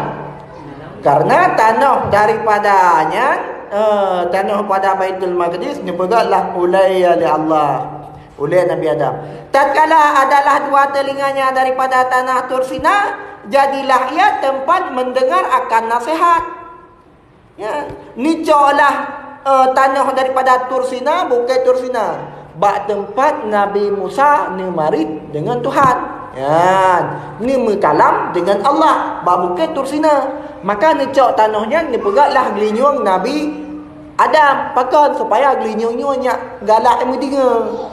Karena tanoh daripada nyan, eh, tanoh pada Baitul Maqdis neupeugét lah ulée lé Allah, ulée Nabi Adam. Tatkala adalah dua telinganya daripada tanah Tursina, jadilah ia tempat mendengar akan nasihat. Ya, neucoklah, eh, tanoh daripada Tursina, Bukét Tursina, bak teumpat Nabi Musa neumarit deungon Tuhan. Ya, neumeukalam deungon Allah bak Bukét Tursina. Maka neucok tanoh nyan neupeugét lah geulinyueng Nabi Adam. Pakon? Supaya geulinyueng nyoe nyak galak meudeungoe.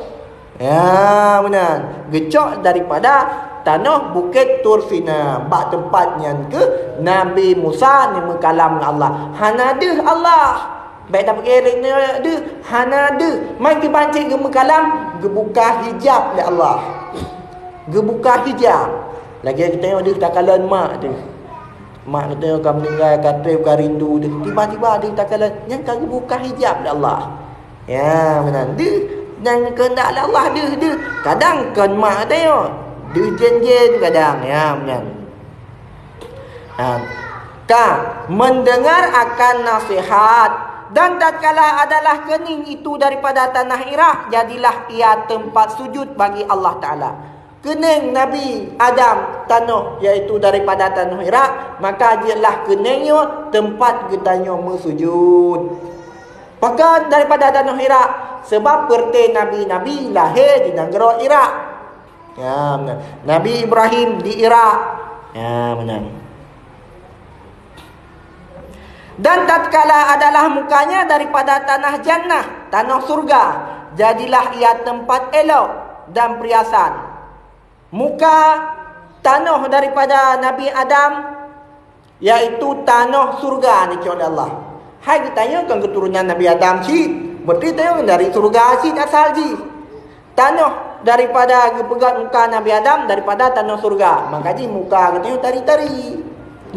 Ya, meunan. Geucok daripada tanoh Bukét Tursina. Bak teumpat nyan keuh Nabi Musa neumeukalam ngon Allah. Hana deuh Allah. Bék tapeuke lé nyoe deuh, hana deuh. Man kiban cit geumeukalam, geubuka hijab lé Allah. Geubuka hijab. Lagée geutanyoe deuh takalon mak deuh. Mak geutanyoe ka meuninggai, ka treb, ka rindu deuh. Tiba-tiba deuh takalon, nyan ka geubuka hijab lé Allah. Ya, meunan. Deuh nyang keuheundak lé Allah deuh, deuh. Kadang kon mak geutanyoe. Deuh jén-jén kadang. Ya, meunan. Ha. Ka mendengar akan nasihat, dan tatkala adalah keuning itu daripada tanah Irak, jadilah ia tempat sujud bagi Allah Ta'ala. Keuning Nabi Adam tanoh, yaitu daripada tanoh Irak, maka jeuetlah keuning nyoe tempat geutanyoe meusujud. Pakon daripada tanoh Irak? Sebab peureuté nabi-nabi lahé di nanggroe Irak. Ya, meunan. Nabi Ibrahim di Irak. Ya, meunan. Dan tatkala adalah mukanya daripada tanah jannah, tanoh surga, jadilah ia tempat elok dan perhiasan. Muka tanoh daripada Nabi Adam, yaitu tanoh surga dicok lé Allah. Hai geutanyoe kan keuturonan Nabi Adam cit, berarti tanyoe dari surga cit asal jih. Tanoh daripada geupeugét muka Nabi Adam daripada tanoh surga. Maka jih muka geutanyoe tari-tari,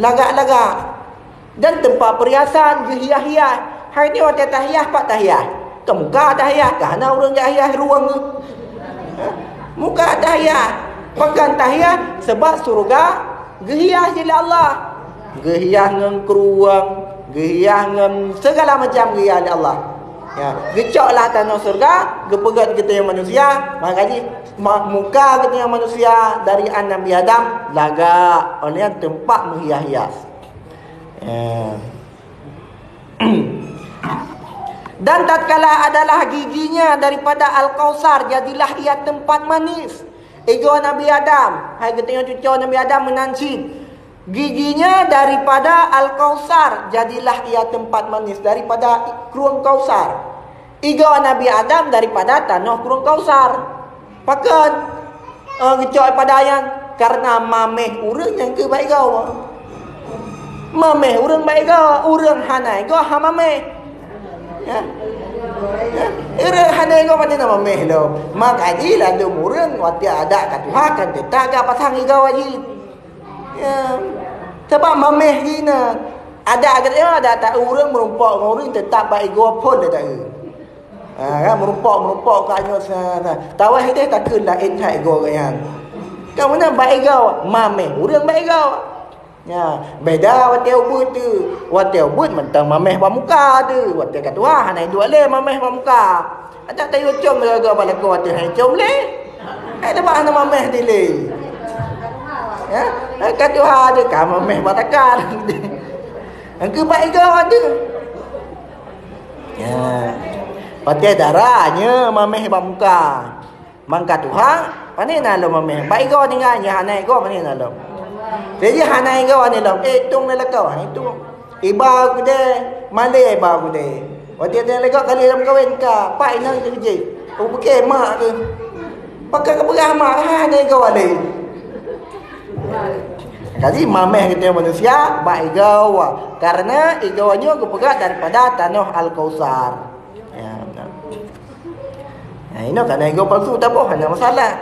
lagak-lagak. Dan teumpat peuriasan geuhias-hias. Hai nyoe watée tahias, pat tahias? Keu muka tahias, keu hana ureuëng jak hias rueng geuh. Muka tahias. Pakon tahias? Sebab syeuruga geuhias lé Allah. Geuhias ngon krueng, geuhias ngon segala macam geuhias lé Allah. Ya, geucoklah tanoh syeuruga, geupeugét geutanyoe manusia, maka jih ma-, muka geutanyoe manusia dari an Nabi Adam lagak, oleh nyan teumpat meuhias-hias. Ya. Dan tatkala adalah giginya daripada Al-Kausar, jadilah ia tempat manis. Igoe Nabi Adam, hai geutanyoe cucoe Nabi Adam meunan cit. Giginya daripada Al-Kausar, jadilah ia tempat manis daripada krueng Kausar. Igoe Nabi Adam daripada tanoh krueng Kausar. Pakon? Eh, geucok pada nyan, karena mameh ureuëng nyang keuh bak igoe. Mameh ureuëng bak igoe, ureuëng hana igoe hana mameh. Ya. Ya. Ureuëng hana igoe mana na mameh lom. Maka jih ladum ureuëng watée adak ka tuha kan teutap gak pasang igoe jih. Ya. Sebab mameh jih na. Adak geutanyoe adak ta ureuëng meurumpok ngon ureuëng teutap bak igoe phon lé ta. Ha, kan, meurumpok-meurumpok ka nyoe sa-, sa-, tawah ideh takheun laén that igoe gobnyan. Ka meunan bak igoe, mameh ureuëng bak igoe. Ya, beda watée ubeuet tu. Watée ubeuet mantong mameh bak muka tu. Watée ka tuha hana iduek lé mameh bak muka. Adak tayue com lé igoe bak lakoe tu hai com lé. Hai teuma hana mameh dilé. Ya, ka tuha tu ka mameh bak takan. Engkeu bak igoe tu. Ya. Pakai dara nyoe mameh bak muka. Mangka tuha, pane na lom mameh. Bak igoe tinggai, nyoe hana igoe, pane na lom. Jadi hana igoe ni lom. Eh, tung lé lakoe, ha, itu. Iba gudée, malée iba gudée. Watée dia lego kali lam kawin ka, pak inong tu je. Oh, bukan mak tu. Pakai kepeugah mak, ha, hana igoe lé. Jadi mameh geutanyoe manusia bak igoe, karena igoe nyoe geupeugah daripada tanoh Al-Kausar. Ya, betul. Ya, inoe kana igoe palsu taboh hana masalah.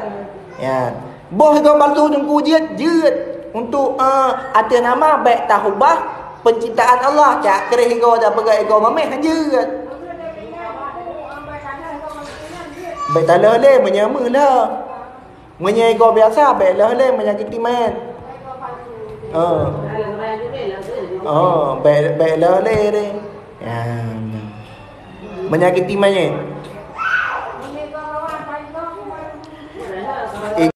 Ya. Boh igoe palsu teungku jeuet, jeuet untuk, eh, ateueh nama bék tahubah penciptaan Allah, cak kreh igoe dan peugah igoe mameh jeuet. Bék taloh lé meunyoe meuh lah. Meunyoe igoe biasa, bék lheueh lé menyakiti manyét. Oh. Oh, bék, bék lheueh lé deh. Ya. Menyakiti manyét. I-,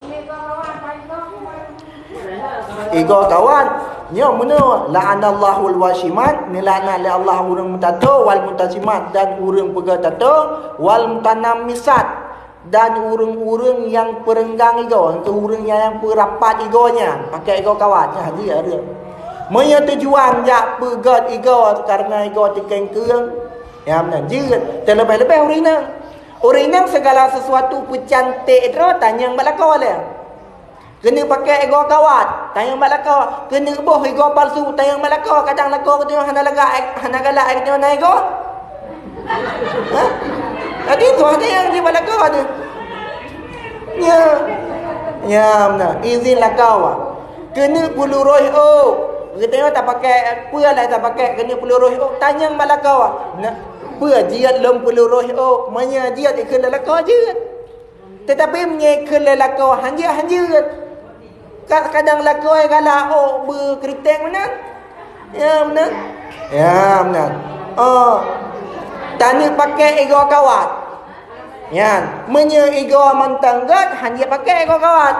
igoe kawan, nyoe meunoe, la'anallahul wasyimat, neulaknat lé Allah ureuëng meutato, wal mutawasyimat, dan ureuëng peugah tato, wal mutanammisat. Dan ureuëng-ureuëng nyang peurenggang igoe, keu ureuëng nyang, nyang peurapat igoe nyan, pakai igoe kawat, nyan jih ureuëng. Meunyoe tujuan jak peugét igoe kareuna igoe teukeung-keung, nyan meunan jeuet. Teuleubeh-leubeh ureuëng inong. Ureuëng inong segala sesuatu peucanték droe tanyong bak lakoe lé. Keuneuk pakai igoe kawat, tanyong bak lakoe. Keuneuk boh igoe palsu, tanyong bak lakoe. Kadang lakoe geutanyoe hana lagak, hana galak, geutanyoe na igoe. Hah? Jadi tu hana nyang jibak lakoe tu. Nya. Nya, meunan. Izin lakoe. Keuneuk peuluroh ôk. Geutanyoe tapakai, peue lah tapakai keuneuk peuluroh ôk. Tanyong bak lakoe. Na, peue jeuet lom peuluroh ôk? Meunyoe jeuet, ikheun lé lakoe jeuet. Teutapi meunyoe kheun lé lakoe hanjeuet-hanjeuet, ka-, kadang lakoe galak ôk beukriténg meunan. Ya, meunan. Ya, meunan. Oh. Taneuk pakai igoe kawat. Nyan, meunyoe igoe mantong gét, hana jeuet pakai igoe kawat.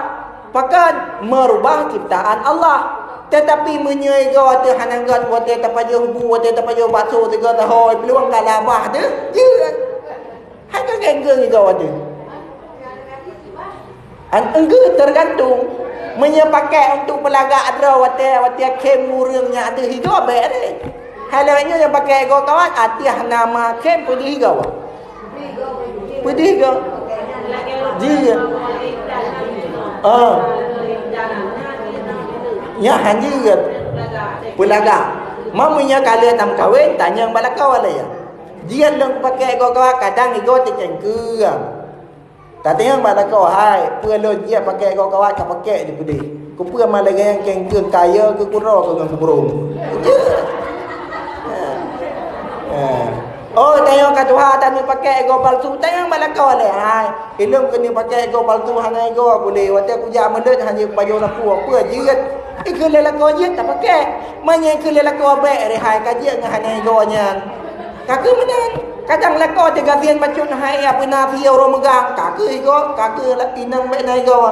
Pakon? Meurubah ciptaan Allah. Teutapi meunyoe igoe teuh hana gét, watée tapajoh bu, watée tapajoh bakso, sigoe taho, peuluang ka labah teuh, jeuet. Hai ka genggeung igoe teuh. An enggeue teugantung. Meunyoe pakai untuk peulagak droe watée, watée khém ureuëng nyan teuh igoe bék ré. Hai lagée nyoe nyang pakai igoe kawat, ateueh nama khém peudeuh igoe. Peudeuh igoe. Jeuet. Ah. Nyan han jeuet. Peulagak. Meunyoe ka lheueh tameukawen, tanyong bak lakoe lé ya. Jeuet lôn pakai igoe kawat, kadang igoe teucengkeung. Tatanyong bak lakoe, "Hai, peue lôn jeuet pakai igoe kawat ka pakai di peudeh? Keupeue ma lagée nyang kengkeung kayée keu kuro keu ngon kubrong?" Jeuet. Eh. Oh, tanyong ka tuha taneuk pakai igoe palsu, tanyong bak lakoe lé, "Hai, ilôn keuneuk pakai igoe palsu hana igoe puléh, watée kujak meuleuet hana pajoh lampôh, peue jeuet?" Ikheun lé lakoe jeuet, tapakai. Meunyoe ikheun lé lakoe bék ré hai ka jeuet ngon hana igoe nyan. Ka keuh meunan, kadang lakoe teuh gasien bacut hai ya beuna sie uroe meugang, ka keuh igoe, ka keuh la-, inong bék na igoe.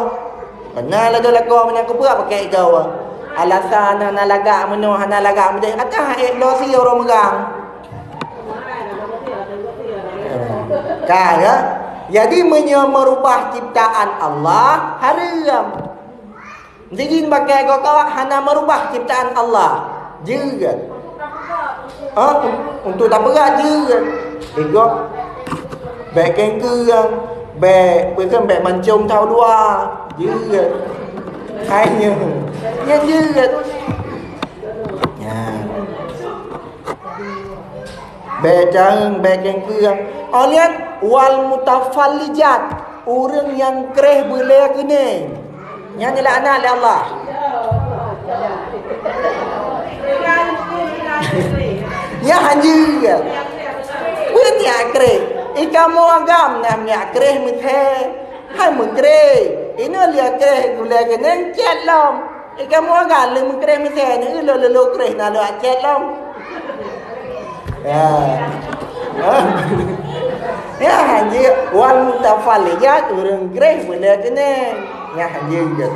Beuna lagée lakoe meunan keupeue pakai igoe. Alasan hana lagak meunoe, hana lagak meudeh, ata ék bloe sie uroe meugang. Ka ya. Jadi meunyoe meurubah ciptaan Allah, hareuem. Jijin pakai igoe kawat hana meurubah ciptaan Allah. Jeuet. Ha, un-, untuk tapeugah jeuet. Igoe bék kengkeung, bék, peue kheun, bék mancong tau luwa. Jeuet. Hai nyoe. Nyan jeuet. Nyan. Bék careueng, bék kengkeung. Oh, lihat, wal mutafallijat, ureuëng nyang kreh beulée keuneng. Nyan dilaknat lé Allah. Nyan han jeuet. Peue nyak kreh? Ikamoe agam na nyak kreh meuthée. Hai meukreh. Inoe lheueh kreh beulée keuneng cét lom. Eh, kamoe agam lé meukreh meuthée nyoe, lôn lôn kreh na lôn cét lom. Ya. Ya, han jeuet. Wal mutafallijat, ureuëng kreh beulée keuneng. Ya, han jeuet.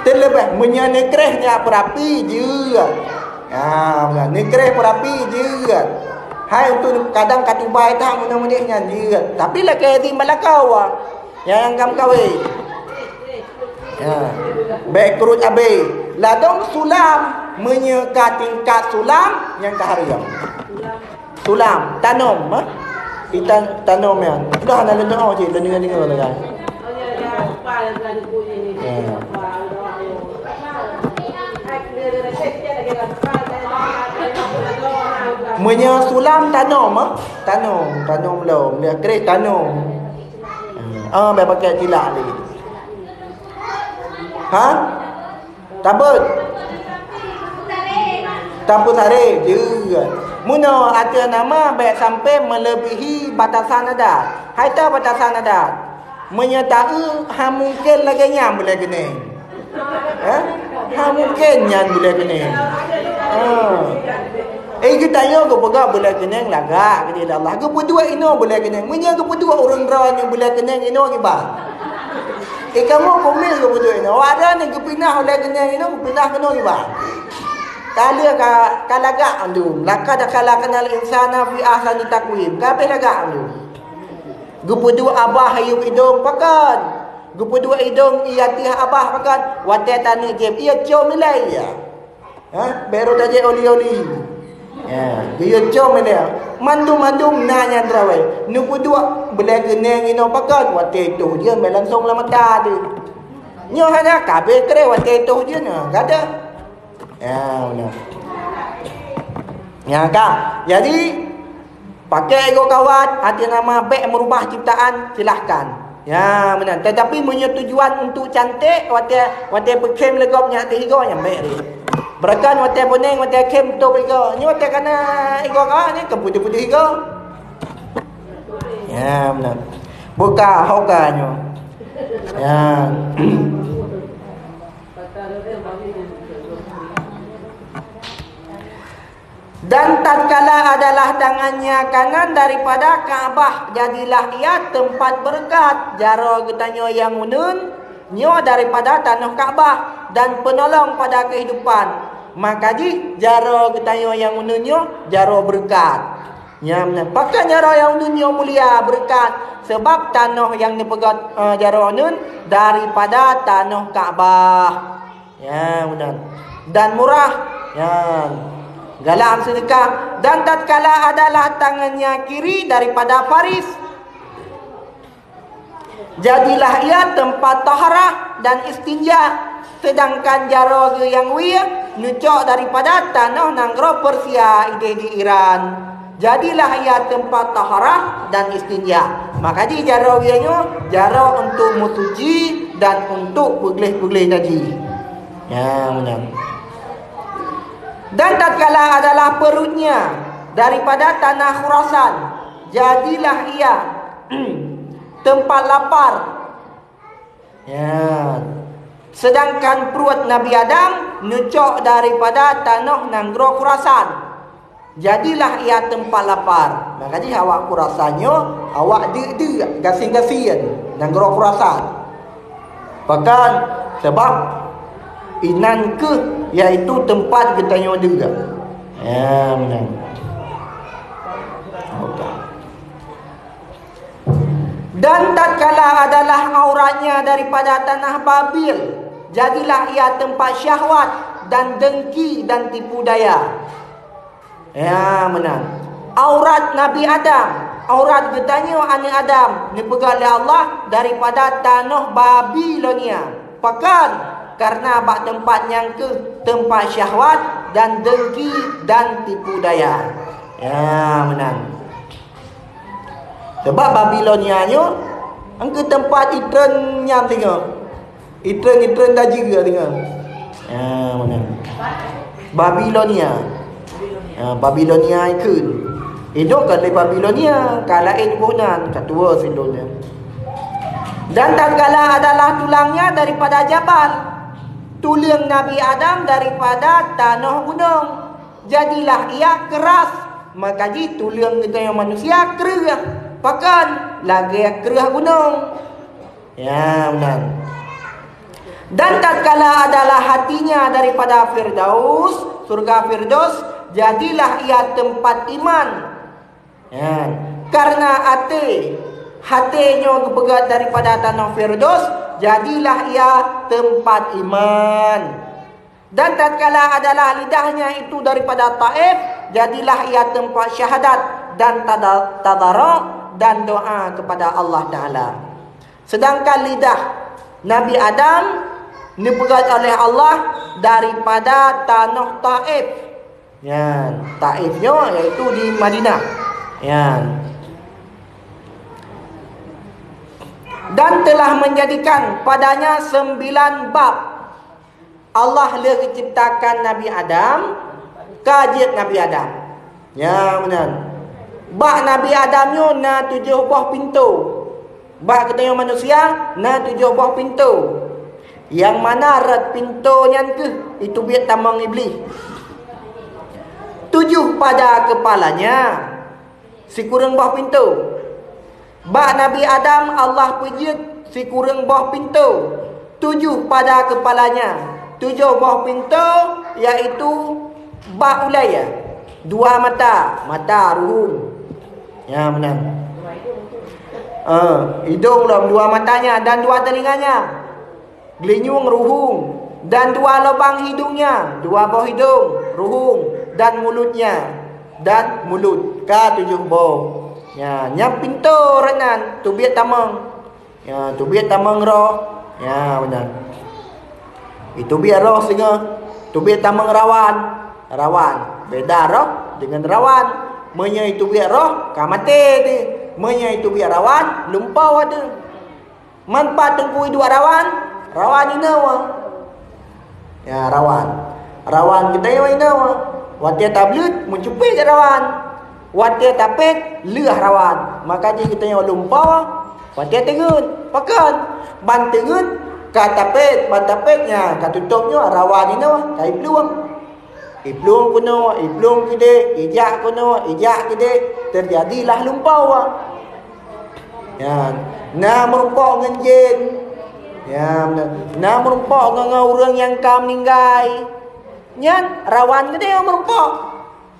Teuleubeh meunyoe neukreh nyak peurapi jeuet. Ya, neukreh peurapi jeuet. Hai untuk kadang ka tubai that meunyoe nyan jeuet. Tapi lakée di balakawa. Nyang ka meukawen. Ya. Bék kreueh abée. Ladôm sulam, meunyoe ka tingkat sulam, nyang ka hareuem. Sulam, tanom, ha? Itan tanom nyan. Dah na leunoe cit, leunoe deungoe lagée. Ya. Meunyoe sulam tanom, ha? Tanom, tanom lom, dia kreh tanom. Ah, bék pakai tilak lé. Ha? Tabeuet. Tapeusaré, jeuet. Meunoe ateueh nama bék sampai melebihi batasan adat. Hai ta batasan adat. Meunyoe taeu, ha mungken lagée nyan beulée keuneng. Eh? Ha mungken nyan beulée keuneng. Ha. Eh, geutanyoe geupeugah beulée keuneng lagak, keu Allah. Geupeuduek inoe beulée keuneng. Meunyoe geupeuduek ureuëng droe nyoe beulée keuneng inoe kiban. Eh, kamoe kumis geupeuduek inoe. Awak droe nyoe geupinah beulée keuneng inoe, geupinah keunoe kiban. Ka lheueh ka, ka lagak mandum. Laqad khalaqnal insana fi ahsani taqwim. Ka habéh lagak mandum. Geupeuduek abah ayub idong pakon. Geupeuduek idong i ateueh abah pakon. Watée taneuk jieb, ie com ilée ya. Ha? Baru tajak oli-oli. Ya, geuyue com ilée. Mandum-mandum na nyan teurawai. Neupeuduek beulée keuneng inoe pakon. Watée toh jeuet, mé langsong lam mata teuh. Nyoe hana ka habéh kreh watée toh jeuet na. Gada. Ya, beuna. Ya, ka. Jadi, pakai igoe kawat, ateueh nama bék meurubah ciptaan, silahkan. Ya, meunan. Tetapi meunyoe tujuan untuk cantik, watée, watée peukhém lé gob nyan ateueh igoe, nyan bék ré. Beurakan watée boneng, watée khém tôb igoe. Nyoe watée kana igoe kawat nyoe, keu putih-putih igoe. Ya, meunan. Buka hoka nyoe. Ya. Dan tatkala adalah tangan nyang kanan daripada Ka'bah, jadilah ia teumpat beureukat. Jaroe geutanyoe nyang uneuen nyoe daripada tanoh Ka'bah dan peunolong pada keuhidupan. Maka jih jaroe geutanyoe nyang uneuen nyoe jaroe beureukat. Nyan meunan. Pakon jaroe nyang uneuen nyoe mulia beureukat? Sabab tanoh nyang neupeugöt, eh, jaroe uneuen daripada tanoh Ka'bah. Ya, meunan. Dan murah. Ya. Galak seudeukah. Dan tatkala adalah tangan nyang kiri daripada Faris, jadilah ia teumpat taharah dan istinja. Seudangkan jaroe geuh nyang wie neucok daripada tanoh nanggroe Persia ideh di Iran. Jadilah ia teumpat taharah dan istinja. Maka jih jaroe wie nyoe jaroe untuk meusuci dan untuk peugleh-peugleh najih. Ya, meunan. Dan tatkala adalah perutnya daripada tanah Khurasan, jadilah ia teumpat lapar. Ya. Seudangkan pruet Nabi Adam neucok daripada tanoh nanggroe Khurasan. Jadilah ia teumpat lapar. Maka jih awak Khurasan nyoe, awak deuk-deuk, gasien-gasien, nanggroe Khurasan. Pakon? Sabab inan kheueh, yaitu teumpat geutanyoe deuk. Ya, meunan. Dan tatkala adalah auratnya daripada tanah Babil, jadilah ia teumpat syahwat dan dengki dan tipu daya. Ya, meunan. Aurat Nabi Adam, aurat geutanyoe aneuëk Adam, neupeugah lé Allah daripada tanoh Babilonia. Pakon? Karena bak teumpat nyan kheueh teumpat syahwat dan dengki dan tipu daya. Ya, meunan. Sebab Babilonia nyoe engkeu teumpat itreun nyang singoh. Itreun-itreun dajih singoh. Ha, meunan. Babilonia. Ha, Babilonia ikheun. Idong ka lé Babilonia, ka laén boh nan, ka tuwo sidroe nyan. Dan tatkala adalah tulangnya daripada jabal, tuleueng Nabi Adam daripada tanoh gunong. Jadilah ia keras, maka jih tuleueng geutanyoe manusia kreueh. Pakon? Lagée kreueh gunong. Ya, meunan. Dan tatkala adalah hatinya daripada Firdaus, surga Firdaus, jadilah ia teumpat iman. Ya, karena até, até nyoe geupeugét daripada tanoh Firdaus, jadilah ia teumpat iman. Dan tatkala adalah lidahnya itu daripada Taif, jadilah ia teumpat syahadat dan tada-, tadarok dan doa kepada Allah Taala. Sedangkan lidah Nabi Adam neupeugét oleh Allah daripada tanoh Taif. Nyan, Taif nyoe yaitu di Madinah. Nyan. Dan telah menjadikan padanya sembilan bab. Allah lheueh geuciptakan Nabi Adam, ka jeuet Nabi Adam. Nyan meunan. Bak Nabi Adam nyoe na tujoh boh pintoe. Bak geutanyoe manusia na tujoh boh pintoe. Nyang mana rot pintoe nyan kheueh iteubiet tamong Iblih. Tujoh pada kepalanya sikureueng boh pintoe. Bak Nabi Adam Allah peujeuet sikureueng boh pintoe, tujoh pada kepalanya, tujoh boh pintoe, yaitu bak ulée, dua mata, mata ruhueng. Ya, meunan. Eh, idong lom dua matanya dan dua telinganya. Geulinyueng ruhueng, dan dua lubang hidungnya, dua boh hidong, ruhueng, dan mulutnya, dan mulut, ka tujoh boh. Ya, nyang pintoe rot nan teubiet tamong. Ya, teubiet tamong roh. Ya, meunan. Iteubiet roh singoh, teubiet tamong rawan. Rawan, beda roh dengan rawan. Meunyoe iteubiet roh, ka maté teuh. Meunyoe iteubiet rawan, lumpoe teuh. Man pat teungku iduek rawan, rawan inoe. Ya, rawan. Rawan geutanyoe inoe. Watée tableuet, meucupet rawan. Watée tapet, lheueh rawan. Maka jih geutanyoe lumpoe, watée teungeut. Pakon? Ban teungeut, ka tapet, ban tapet nyan, ka tutôp nyoe, rawan inoe, ka iplueng. Iplueng keunoe, iplueng keudeh, ijak keunoe, ijak keudeh, teujadilah lumpoe. Nyan, na meurumpok ngon jén. Nyan, na meurumpok ngon, ngon ureuëng nyang ka meuninggai. Nyan rawan keudeh meurumpok.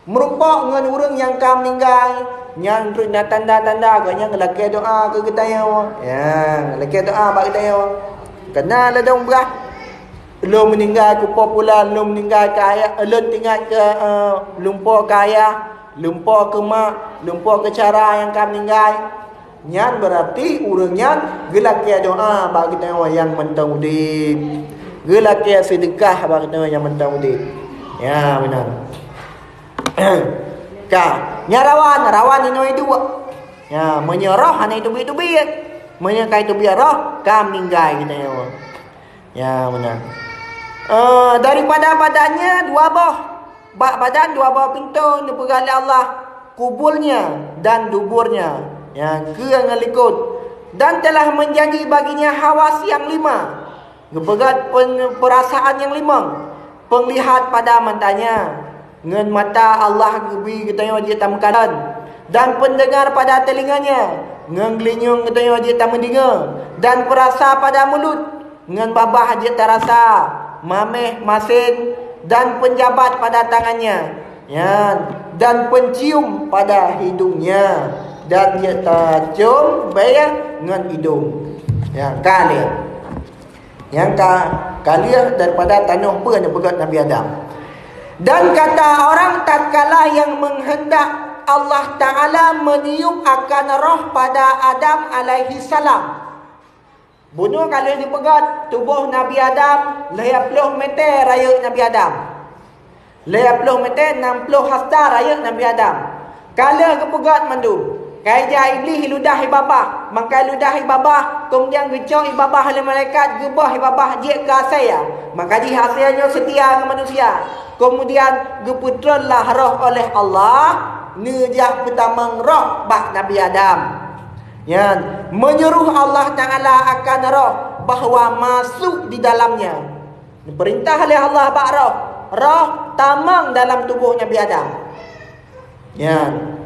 Meurumpok ngon ureuëng nyang ka meuninggai. Nyan treuk na tanda-tanda geuh nyang lakée doa keu geutanyoe. Nyan, lakée doa bak geutanyoe. Keunan ladom beuah. Lôn meuninggai keu po pulan, lôn meuninggai keu ayah, lôn teuingat keu, eh, lumpoe keu ayah, lumpoe keu mak, lumpoe keu syedara nyang ka meuninggai. Nyan beurati ureuëng nyan geulakée doa bak geutanyoe nyang mantong udeb. Geulakée seudeukah bak geutanyoe nyang mantong udeb. Ya, meunan. Ka, nyan rawan, rawan inoe iduek. Ya, meunyoe roh hana iteubiet-teubiet. Meunyoe ka iteubiet roh, ka meuninggai geutanyoe. Ya, meunan. Eh, daripada badannya dua boh. Bak badan dua boh pintoe neupeugah lé Allah, kubulnya dan duburnya, ya, keue ngon likot. Dan telah menjadi baginya hawas yang lima, geupeugét pen-, peurasaan nyang limong, penglihat pada matanya, ngon mata Allah geubri geutanyoe jeuet tameukalon, dan pendengar pada teulinganya, ngon geulinyueng geutanyoe jeuet tameudeungoe, dan peurasa pada mulut, ngon babah jeuet tarasa, maméh, masen, dan penjabat pada tangannya, nyan, dan pencium pada hidungnya, dan jeuet tacom bèe ngon idong. Ya, ka lheueh. Nyang ka, ka lheueh daripada tanoh peue nyang peugét Nabi Adam. Dan kata orang tatkala yang menghendak Allah Ta'ala meniup akan roh pada Adam alaihi salam. Bunoe ka lheueh jipeugét, tuboh Nabi Adam lhèe ploh meter rayeuk Nabi Adam. Lhèe ploh meter, nam ploh hasta rayeuk Nabi Adam. Ka lheueh geupeugét mandum. Ka ija Iblih i ludah i babah, mangkai ludah i babah, keumudian geucok i babah lé malaikat, geuboh i babah jeuet keu asèe. Maka jih asèe nyoe seutia ngon manusia. Keumudian geupeutreun lah roh oleh Allah, neujak peutamong roh bak Nabi Adam. Nyan, menyuruh Allah Ta'ala akan roh bahwa masuk di dalamnya. Dipeurintah lé Allah bak roh, roh tamong dalam tuboh Nabi Adam. Nyan.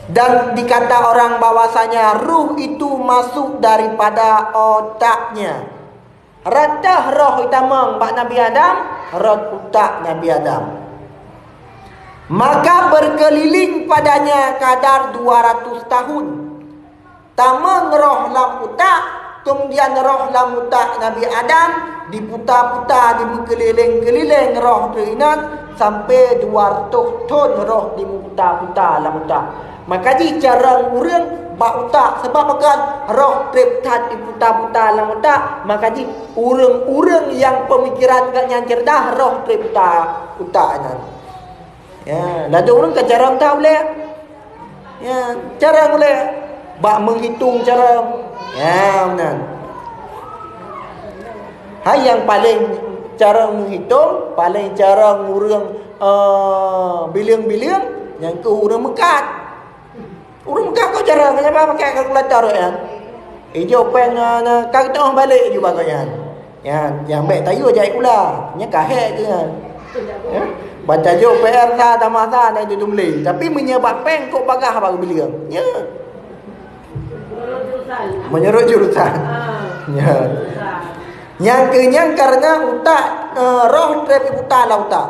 Dan dikata orang bahwasanya ruh itu masuk daripada otaknya. Rot roh itamong bak Nabi Adam, rot utak Nabi Adam. Maka berkeliling padanya kadar dua ratus tahun. Tamong roh lam utak, keumudian roh lam utak Nabi Adam diputa-puta, dimeukeulileng-keulileng roh teuh inan sampai dua ratus thon roh dimeuputa-puta lam utak. Maka jih carông ureuëng bak utak, sabab pakon roh treb that diputa-puta lam utak, maka jih ureuëng-ureuëng nyang peumikiran geuh nyan ceureudah roh treb utak, utak nyan. Ya, ladôm ureuëng ka carông that ulèe. Ya, carông ulèe. Bak meuhitông carông. Ya, meunan. Hai nyang paleng carông meuhitông, paleng carông ureuëng, eh, bileueng-bileueng, nyang keuh ureuëng meukat. Ureuëng meukat kok carông, kenapa pakai kalkulator nyan? Ijok péng, eh, na, ka geuteungoh balek ju bak gobnyan. Nyan, nyang bèk tayue jai kula. Nyan ka hék keuh nyan. Ya? Baca jok P R sa, tamah sa, na itu tumbli. Tapi meunyoe bak péng kok bagah bak geubileueng. Ya. Meunurot jurusan. Ya. Nyang keuh nyan karena utak, eh, roh treb iputa lam utak.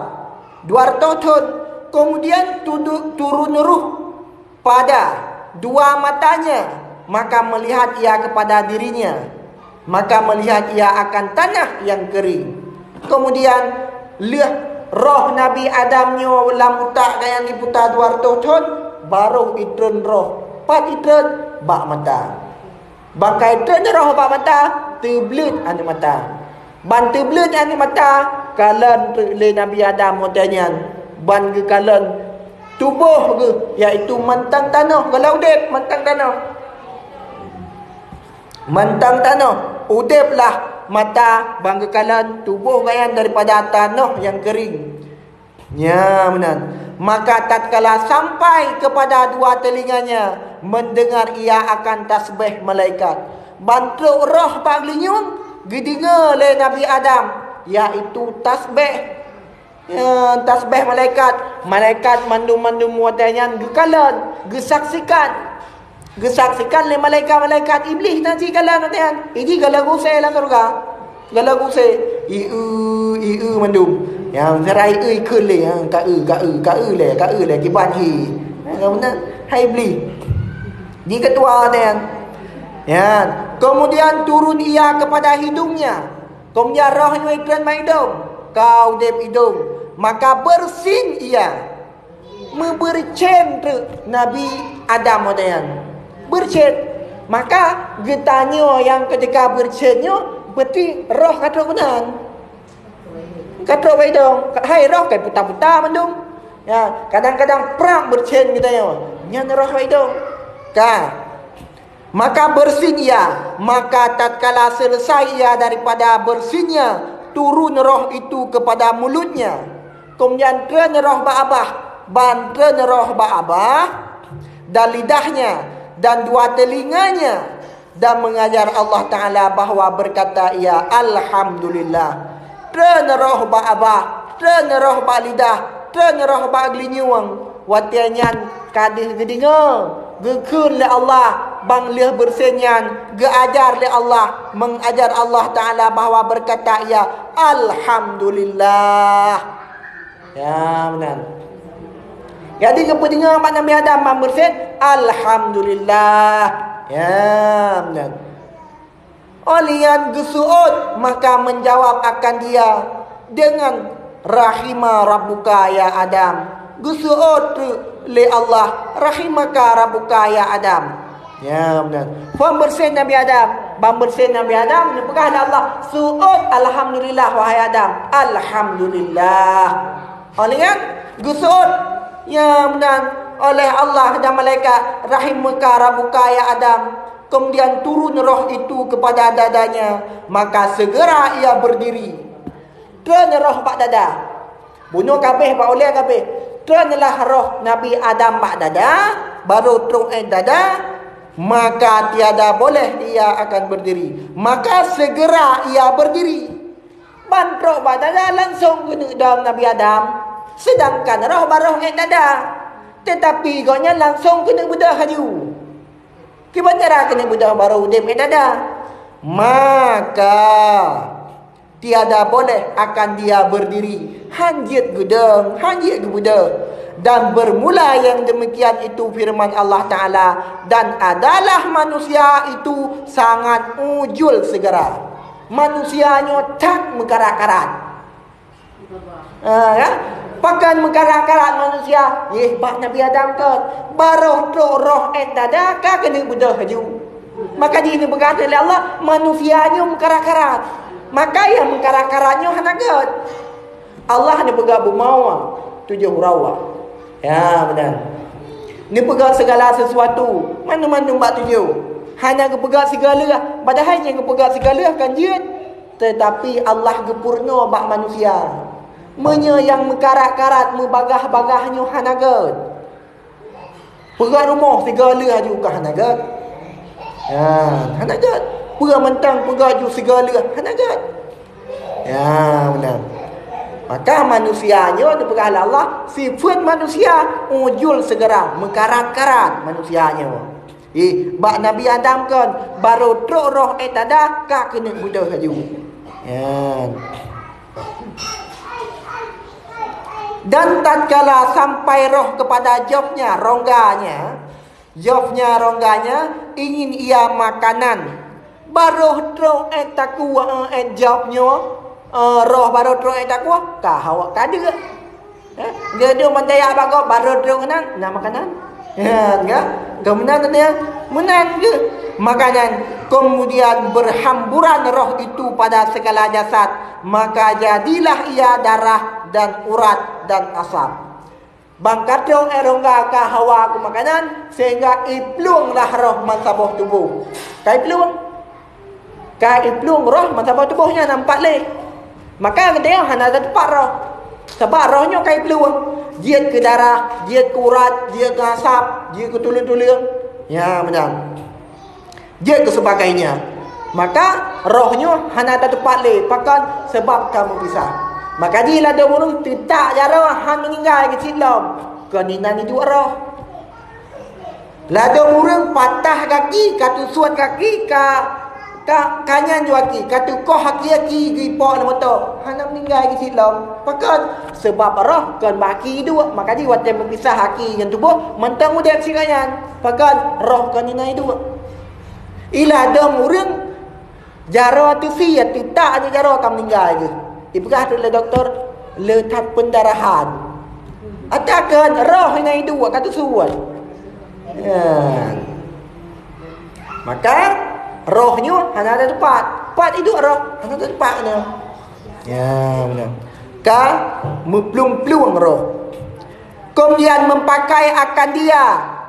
Dua ratus thon. Kemudian tudu-, turun ruh pada dua matanya, maka melihat ia kepada dirinya, maka melihat ia akan tanah yang kering. Kemudian lheueh roh Nabi Adam nyoe lam utak gobnyan diputa dua ratus thon, baroh itreun roh. Pat itreun? Bak mata. Bangkai treun roh bak mata, teubleuet aneuk mata. Ban teubleuet aneuk mata, kalon treuk lé Nabi Adam watèe nyan, ban geukalon tuboh geuh, yaitu mantong tanoh, gohlom udeb mantong tanoh. Mantong tanoh, udeb lah mata ban geukalon tuboh gobnyan daripada tanoh nyang keuring. Nya meunan. Maka tatkala sampai kepada dua telinganya, mendengar ia akan tasbih malaikat. Ban trok roh bak geulinyueng, geudeungoe lé Nabi Adam, yaitu tasbih Ya, tasbih malaikat, malaikat mandum-mandum watée nyan geukalon, geusaksikan. Geusaksikan lé malaikat-malaikat, Iblih na cit kalon watée nyan. Iji galak use lam syeuruga. Galak use. Ieu, ieu mandum. Nyang sarai ieu ikheun lé, ha, ka eu, ka eu, ka eu lé, ka eu lé kiban hi. Ha, ka meunan. Hai Iblih. Jiketua watée nyan. Ya. Kemudian turun ia kepada hidungnya. Kemudian roh nyoe ikreun bak idong, ka udeb idong, maka beursin ia. Meubeurcen treuk Nabi Adam watée nyan. Beurcen. Maka geutanyoe nyang keutika beurcen nyoe, berarti roh ka trok meunan. Ka trok bak idong, hai roh ka buta-buta mandum. Ya, kadang-kadang prang beurcen geutanyoe. Nyan roh bak idong. Ka. Maka beursin ia, maka tatkala selesai ia daripada beursinnya, turun roh itu kepada mulutnya. Kemudian treun roh bak babah, ban treun roh bak babah, dan lidahnya, dan dua telinganya, dan mengajar Allah Ta'ala bahwa berkata ia, "Alhamdulillah." Treun roh bak babah, treun roh bak lidah, treun roh bak geulinyueng. Watée nyan ka deuh geudeungoe, geukheun lé Allah, ban lheueh beursin nyan geuajar lé Allah, mengajar Allah Ta'ala bahwa berkata ia, "Alhamdulillah." Ya, meunan. Jadi geupeudeungoe bak Nabi Adam ban beursin, "Alhamdulillah." Ya, meunan. Óh lheueh nyan geuseuôt, maka menjawab akan dia dengan, "Rahima rabbuka ya Adam." Geuseuôt lé Allah, "Rahimaka rabbuka ya Adam." Ya, meunan. Ban beursin Nabi Adam, ban beursin Nabi Adam, neupeugah lé Allah, "Seuôt alhamdulillah, wahai Adam." "Alhamdulillah." Óh lheueh nyan geuseuôt, ya meunan, oleh Allah dan malaikat, "Rahimaka rabbuka ya Adam." Kemudian turun roh itu kepada dadanya, maka segera ia berdiri. Treun roh bak dada. Bunoe kabeh bak ulée kabeh. Treunlah roh Nabi Adam bak dada, baru trok ék dada, maka tiada boleh ia akan berdiri. Maka segera ia berdiri. Ban trok bak dada langsong keuneuk dong Nabi Adam, sedangkan roh baroh ék dada. Tetapi gobnyan langsong keuneuk beudôh laju. Kiban cara keuneuk beudôh baroh udeb ék dada. Maka tiada boleh akan dia berdiri, han jeuet geudong, han jeuet geubeudôh. Dan bermula yang demikian itu firman Allah Ta'ala, dan adalah manusia itu sangat ujul segera. Manusia nyoe that meukarat-karat. Ha, ya? Pakon meukarat-karat manusia? Yeh, bak Nabi Adam kon. Baroh trok roh ék dada ka keuneuk beudôh laju. Maka jih neupeugah lé Allah, manusia nyoe meukarat-karat. Maka nyang meukarat-karat nyoe hana gét. Allah neupeugah bumoe tujoh uroe. Ya, meunan. Neupeugah segala sesuatu, mandum-mandum bak tujoh. Hana geupeugah sigoe lheueh, padahai nyang geupeugah sigoe lheueh kan jeuet. Tetapi Allah geupeurunoe bak manusia. Meunyoe nyang meukarat-karat, meubagah-bagah nyoe hana gét. Peugah rumoh sigoe lheueh laju ka hana gét. Ya, hana gét. Peue mantong peugah ju sigoe lheueh hana gét. Ya, meunan. Maka manusia nyoe dipeugah lé Allah, sifeuet manusia ujul segera, meukarat-karat manusia nyoe. Ih, bak Nabi Adam kon, baroe trok roh ék dada ka keuneuk beudôh laju. Ya. Dan tatkala sampai roh kepada jawfnya, rongganya, jawfnya, rongganya, ingin ia makanan. Baroh trok ék takue, ék jawf nyoe, eh, roh baroh trok ék takue, ka hawa ka deuek. Eh, geuduek mantong jak bak gob, baroe trok keunan, na makanan. Ya, kan? Keu meunan teuh, meunan geuh. Makanan, kemudian berhamburan roh itu pada segala jasad, maka jadilah ia darah dan urat dan asap. Ban ka trok ék rongga ka hawa keu makanan, sehingga iplueng lah roh meusaboh tuboh. Ka iplueng. Ka iplueng roh meusaboh tuboh nyan nampak lé. Maka geutanyoe hana teupat roh. Sabab roh nyoe ka iplueng. Jeuet keu darah, jeuet keu urat, jeuet keu asap, jeuet keu tuleueng-tuleueng. Ya, meunan. Jeuet keu sebagainya. Maka roh nyoe hana teupat lé. Pakon? Sabab ka meupisah. Maka jih ladôm ureuëng teutak jaroe hán meuninggai keu cit lom, kon inan iduek roh. Ladôm ureuëng patah gaki, ka teusuet gaki, ka, ka, ka nyan ju gaki, ka teukoh gaki-gaki geupok lam moto, hana meuninggai keu cit lom. Pakon? Seubab roh kon bak aki iduek, maka jih watée meupisah aki ngon tuboh, mantong udeb sigoe nyan. Pakon? Roh kon inan iduek. Iladôm ureuëng jaroe teusie, teutak aneuk jaroe ka meuninggai geuh. Ipeugah teuk lé dokto, le that pendarahan. Atakan roh inan iduek ka teusuet. Ya. Maka roh nyoe hana ada tempat. Pat iduek roh, hana ada tempat nyoe. Ya, benar. Ka meuplueng-plueng roh. Kemudian meupakai akan dia,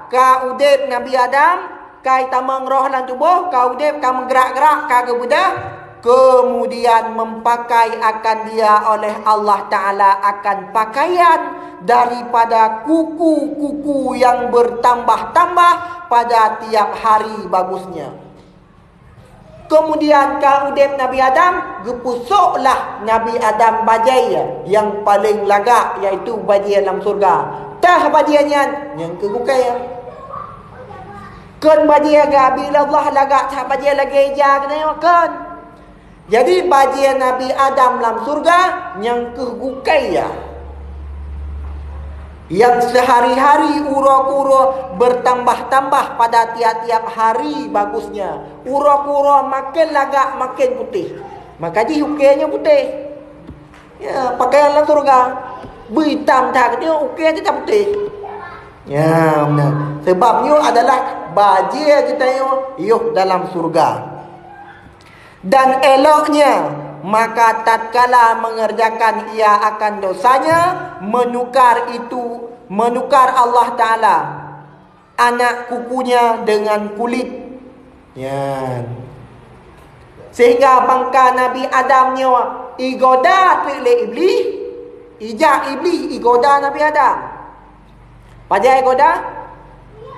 ka udeb Nabi Adam, ka itamong roh lam tuboh, ka udeb, ka meugerak-gerak, ka geubeudah, kemudian meupakai akan dia oleh Allah Ta'ala akan pakaian daripada kuku-kuku yang bertambah-tambah pada tiap hari bagusnya. Kemudian ka udeb Nabi Adam, geupeusoklah Nabi Adam bajée nyang paleng lagak, yaitu bajée lam syurga. Tah bajée nyan nyang keu gukée. Kon bajée geuabi lé Allah lagak that bajée lagée ija keunoe, kon. Jadi bajée Nabi Adam lam syurga nyang keu gukée, nyang sehari-hari uroe-uroe bertambah-tambah pada tiap-tiap hari bagusnya. Uroe-uroe maken lagak maken putéh. Maka jih ukée nyoe putéh. Ya, pakaian lam syurga. Beuitam that nyoe ukée teutab putéh. Ya, benar. Sebab nyoe adalah bajée geutanyoe yoh dalam syurga. Dan eloknya, maka tatkala mengerjakan ia akan dosanya, menukar itu, menukar Allah Ta'ala anak kukunya dengan kulit. Nyan. Sehingga bangka Nabi Adam nyoe igoda teuk lé Iblih, ijak Iblih igoda Nabi Adam. Pajan igoda?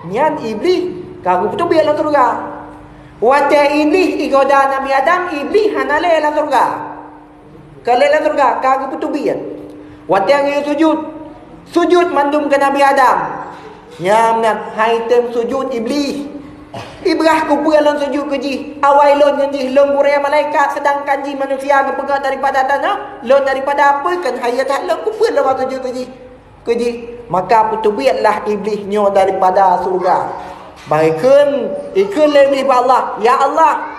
Nyan Iblih ka geupeuteubiet lam syeuruga. Watée Iblih igoda Nabi Adam, Iblih hana lé lam syeuruga. Ka lé lam syeuruga, ka geupeuteubiet. Watée geuyue sujut, sujut mandum keu Nabi Adam. Nyang meunan hai tem sujut Iblih. Iblih keupeue lôn sujut keu jih? Awai lôn ngon jih lôn gurée malaikat, seudangkan jih manusia geupeugét daripada tanoh, lôn daripada apui, kan hai that lôn keupeue lôn sujut keu jih? Keu jih. Maka peuteubietlah Iblih nyoe daripada syeuruga. Bah ikheun, ikheun lé Iblih bak Allah, "Ya Allah,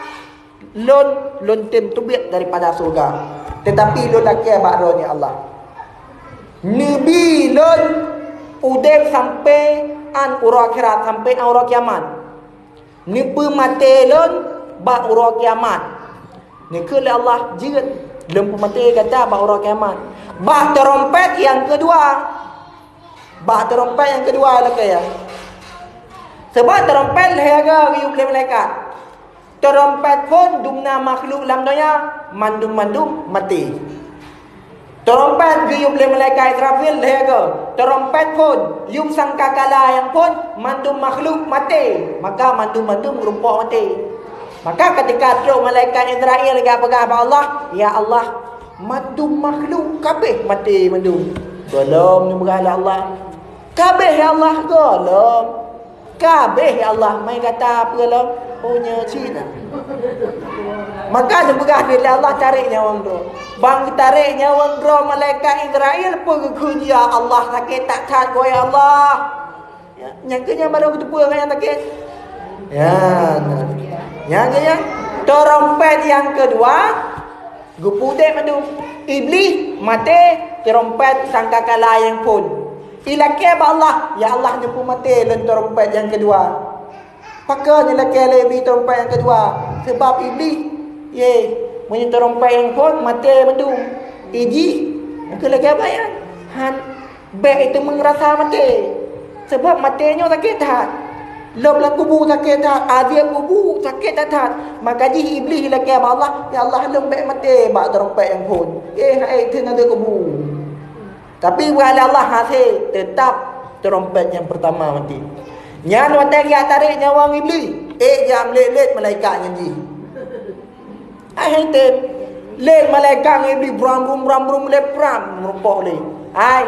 lôn, lôn tem teubiet daripada syeuruga, teutapi lôn lakée bak Droeneuh, ya Allah. Neubi lôn udeb sampoe án uroe akhirat, sampoe án uroe kiamat. Neupeumaté lôn bak uroe kiamat." Neukheun lé Allah, "Jeuet, lôn peumaté gata bak uroe kiamat." Bak tarompet nyang keudua. Bak tarompet nyang keudua lakée, ya. Sabab tarompet lhée goe geuyue lé malaikat. Tarompet phon dumna makhluk lam donya, mandum-mandum maté. Tarompet geuyue lé malaikat Israfil lhée goe. Tarompet phon, yub sangkakala nyang phon, mandum makhluk maté. Maka mandum-mandum meurumpok maté. Maka ketika trok malaikat Israfil geupeugah bak Allah, "Ya Allah, mandum makhluk kabeh maté mandum." Gohlom neupeugah lé Allah. "Kabeh, ya Allah," gohlom. "Kabeh, ya Allah, mai gata peue lom?" "Oh, nyoe cit." Maka neupeugah lé Allah, "Tarek nyawöng droe." Bang tarek nyawöng droe malaikat Israfil peue geukheun, "Ya Allah, sakét that-that goe, ya Allah." Ya, nyang keu nyan barô geuteupeue ngon nyang sakét. Ya, nah. Nyang keu nyan, tarompet nyang keudua, geupudek mandum. Iblih maté, tarompet sangkakala nyang phon. Ilakée bak Allah, "Ya Allah, neupeumaté lôn tarompet nyang keudua." Pakon ilakée lé Iblih tarompet nyang keudua? Sabab Iblih, ye, meunyoe tarompet nyang phon, maté mandum. Ijih, nyang keu lagée bayan. Han, bék iteumeung rasa maté. Sabab maté nyoe sakét that. Lom lam kubu sakét that, azeb kubu sakét that-that. Maka jih Iblih ilakée bak Allah, "Ya Allah, lôn bék maté bak tarompet nyang phon." Eh, hai, theun azeb kubu. Tapi bak lé Allah hase, teutap tarompet nyang peurtama maté. Nyan watée geujak tarek nyawöng Iblih, ék jak meulet-let malaikat ngon jih. Hai, hai tem. Lé malaikat ngon Iblih bram brum bram brum lé pram meurumpok lé. Hai,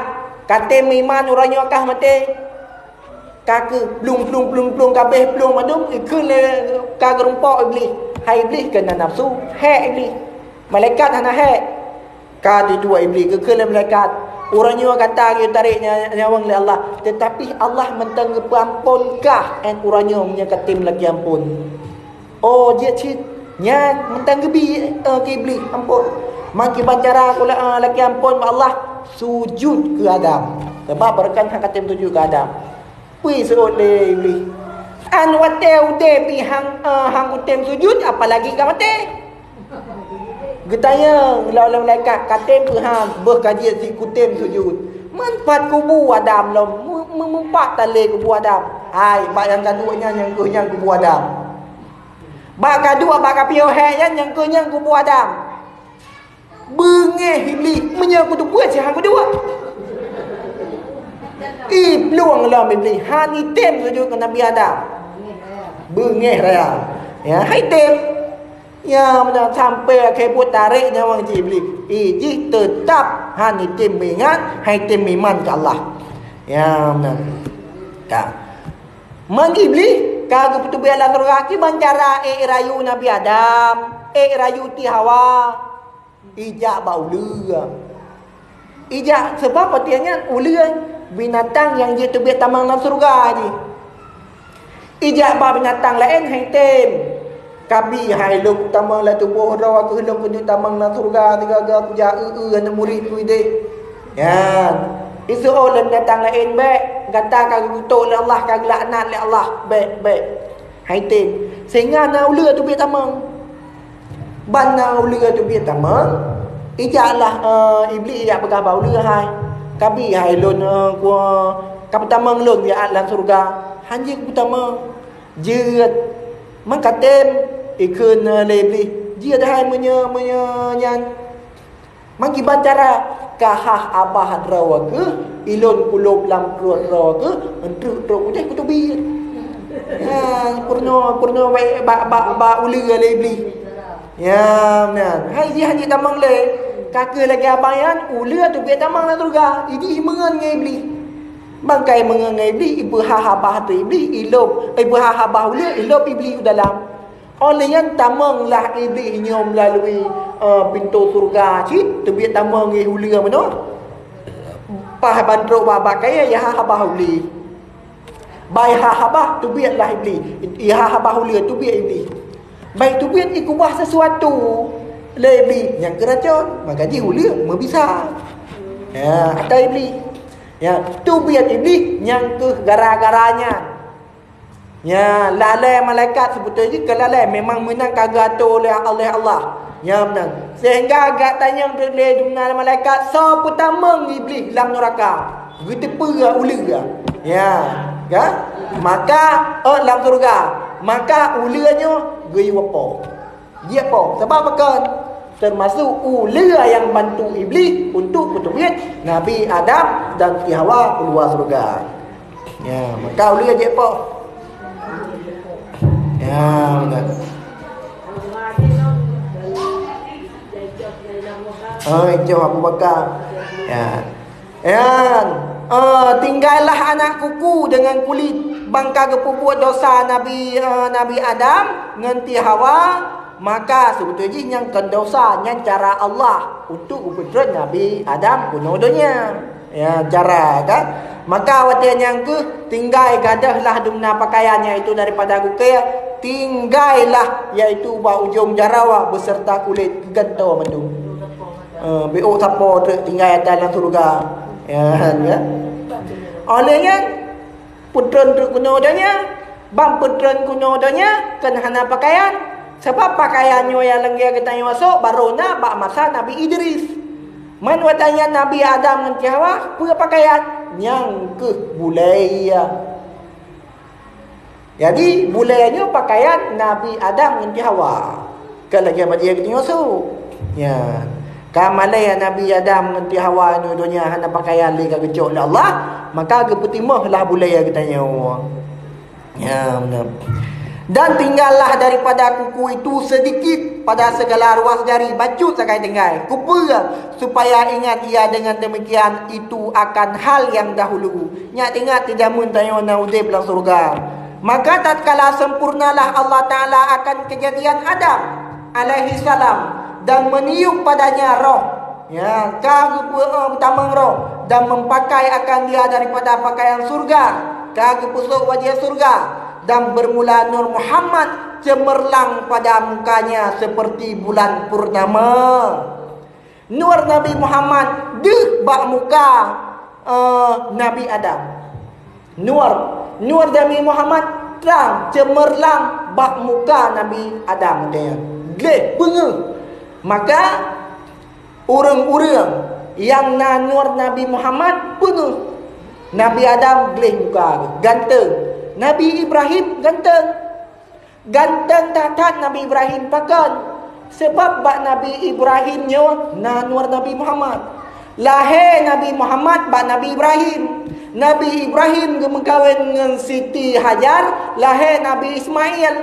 ka tem meuiman uroe nyoe kah maté? Ka keuh plueng plueng plueng plueng kabeh plueng mandum ikheun lé ka geurumpok Iblih. Hai Iblih keu na nafsu, hék Iblih. Malaikat hana hék. Ka diduek Iblih geukheun lé malaikat. Uroe nyoe gata geuyue tarek nya-, nyawöng lé Allah, teutapi Allah mantong geupeuampon kah 'an uroe nyoe meunyoe ka tem lakée amphon. Oh, jeuet cit. Nyan mantong geubi, eh, keu Iblih, amphon. Meukiban cara kula, eh, lakée amphon bak Allah, sujut keu Adam. Sabab barangkahan ka tem sujut keu Adam. Peue seuôt lé Iblih, "An watée udeb pih hang, eh, hang kutem sujut, apalagi ka maté?" Geutanyong lé malaikat, "Ka tem peuham, beuh ka jeuet sit kutem sujut? Meupat kubu Adam lom, meu-, meu-, meupat talé kubu Adam?" Hai, bak nyang ka duek nyan, nyang keuh nyan kubu Adam. Bak ka duek, bak ka piôh hék nyan, nyang keuh nyan kubu Adam. Beungéh Iblih, "Meunyoe kuteupeue, siat hang kuduek." Ih, plueng lom Iblih, han item sujut keu Nabi Adam. Beungéh raya. Ya, han item. Ya, meunan sampai akhé buet tarek nyawöng jih Iblih. Ih, jih teutap han item meuingat, han item meuiman keu Allah. Ya, meunan. Ya. Man Iblih ka geupeuteubiet lam syeuruga, kiban cara ék rayu Nabi Adam, ék rayu ti Hawa. Ijak bak uleue. Ijak, sabab watée nyan uleue binatang nyang jiteubiet tamong lam syeuruga jih. Ijak bak binatang laén han item. "Kabi hai lôn kutamong lam tuboh droe keuh lôn keuneuk tamong lam syeuruga, sigoe-goe kujak eu-eu aneuk murit keu ideh." Nyan. Iseuôt lé binatang laén, "Bék, gata ka geukutok lé Allah, ka geulaknat lé Allah. Bék, bék." Han item. Sehingga na uleue teubiet tamong. Ban na uleue teubiet tamong, ijaklah, eh, Iblih ijak peugah bak uleue, "Hai, kabi hai lôn, eh, ku, ka peutamong lôn siat lam syeuruga." Han jeuet peutamong. Jeuet. Man ka tem ikheun, eh, lé Iblih. Jeuet hai meunyoe, meunyoe nyan. Meukiban cara, "Ka hah abah droe keuh, ilôn kulôb lam pruet droe keuh, eunteuk trok udeh kuteubiet." Ya, peurunoe, peurunoe bak, bak, bak, bak uleue lé Iblih. Ya, meunan. Hai jih han jeuet tamong lé. Ka keuh lagée abah nyan, uleue teubiet tamong lam syeuruga. Ijih meungon ngon Iblih. Ban ka imeungon ngon Iblih, ipeuhah abah ateueh Iblih, ilôb, ipeuhah abah uleue, ilôb Iblih u dalam. Óh lheueh nyan tamong lah Iblih nyoe meulalui, eh, pintoe syeuruga cit, teubiet tamong ngon uleue meunoe. Paih ban trok bak, bak kayée, ihah abah uleue. Ban ihah abah, teubiet lah Iblih. Ihah abah uleue, teubiet Iblih. Ban teubiet, ikeubah sesuatu lé Iblih nyang keu racon, maka jih uleue meubisa. Ya, ata Iblih. Ya, teubiet Iblih nyang keuh gara-gara nyan. Ya, lalée malaikat, seubeutôi jih keu lalée, memang meunan ka geuatoe lé, lé Allah. Ya, meunan. Sehingga geutanyong lé dumna malaikat, "Soe peutamong Iblih lam nuraka?" Geuteupeue uleue. Ya, kan? Maka, oh, lam syeuruga. Maka uleue nyoe geuyue po. Jeuet po, sabab pakon? Teumasok uleue nyang bantu Iblih untuk peuteubiet Nabi Adam dan Siti Hawa keuluwa syeuruga. Ya, maka uleue jeuet po. Ya, betul. Oh, itu Abu Bakar. Ya. Nyan, eh, tinggailah anak kuku deungon kulét, ban ka geupeubuet dosa Nabi, eh, Nabi Adam ngon Siti Hawa, maka seubeutôi jih nyan kon dosa, nyan cara Allah untuk geupeutreun Nabi Adam keunoe donya. Ya, cara kan. Maka watée nyan keuh tinggai gadôhlah dumna pakaian, yaitu daripada gukée, tinggailah, yaitu bak ujong jaroe beserta kulét, geugantoe mandum. Eh, beuôk sapo treuk tinggai ata lam syeuruga. Ya, kan, ya. Óh lheueh nyan, peutreun treuk keunoe donya, ban peutreun keunoe donya, kon hana pakaian. Sabab pakaian nyoe nyang lagée geutanyoe sôk barô na bak masa Nabi Idris. Man watée nyan Nabi Adam ngon Siti Hawa, peue pakaian? Nyang keuh bulée. Jadi, bulée nyoe pakaian Nabi Adam ngon Siti Hawa. Kon lagée bajée geutanyoe sôk. Ya. Ka malée Nabi Adam ngon Siti Hawa nyoe donya hana pakaian lé ka geucok lé Allah, maka geupeutimoh lah bulée geutanyoe. Ya, beuna. Dan tinggallah daripada kuku itu sedikit pada segala ruas jari, bacut sagai tinggai. Kupeue? Supaya ingat ia dengan demikian itu akan hal yang dahulu. Nyak ingat di jameun tanyoe na udeb lam syurga. Maka tatkala sempurnalah Allah Ta'ala akan kejadian Adam alaihi salam dan meniup padanya roh. Ya, ka geupeu-, eh, tamong roh dan mempakai akan dia daripada pakaian surga, ka geupeusok wajah surga, dan bermula Nur Muhammad cemerlang pada mukanya seperti bulan purnama. Nur Nabi Muhammad deuh bak muka, eh, Nabi Adam. Nur, nur Nabi Muhammad trang cemerlang bak muka Nabi Adam, katanya. Gleh, peungeuh. Maka, ureuëng-ureuëng nyang na nur Nabi Muhammad peungeuh. Nabi Adam gleh muka, ganteng. Nabi Ibrahim ganteng. Ganteng that-that Nabi Ibrahim, pakon? Sebab bak Nabi Ibrahim nyoe na nur Nabi Muhammad. Lahé Nabi Muhammad bak Nabi Ibrahim. Nabi Ibrahim geumeukawen ngon Siti Hajar, lahé Nabi Ismail.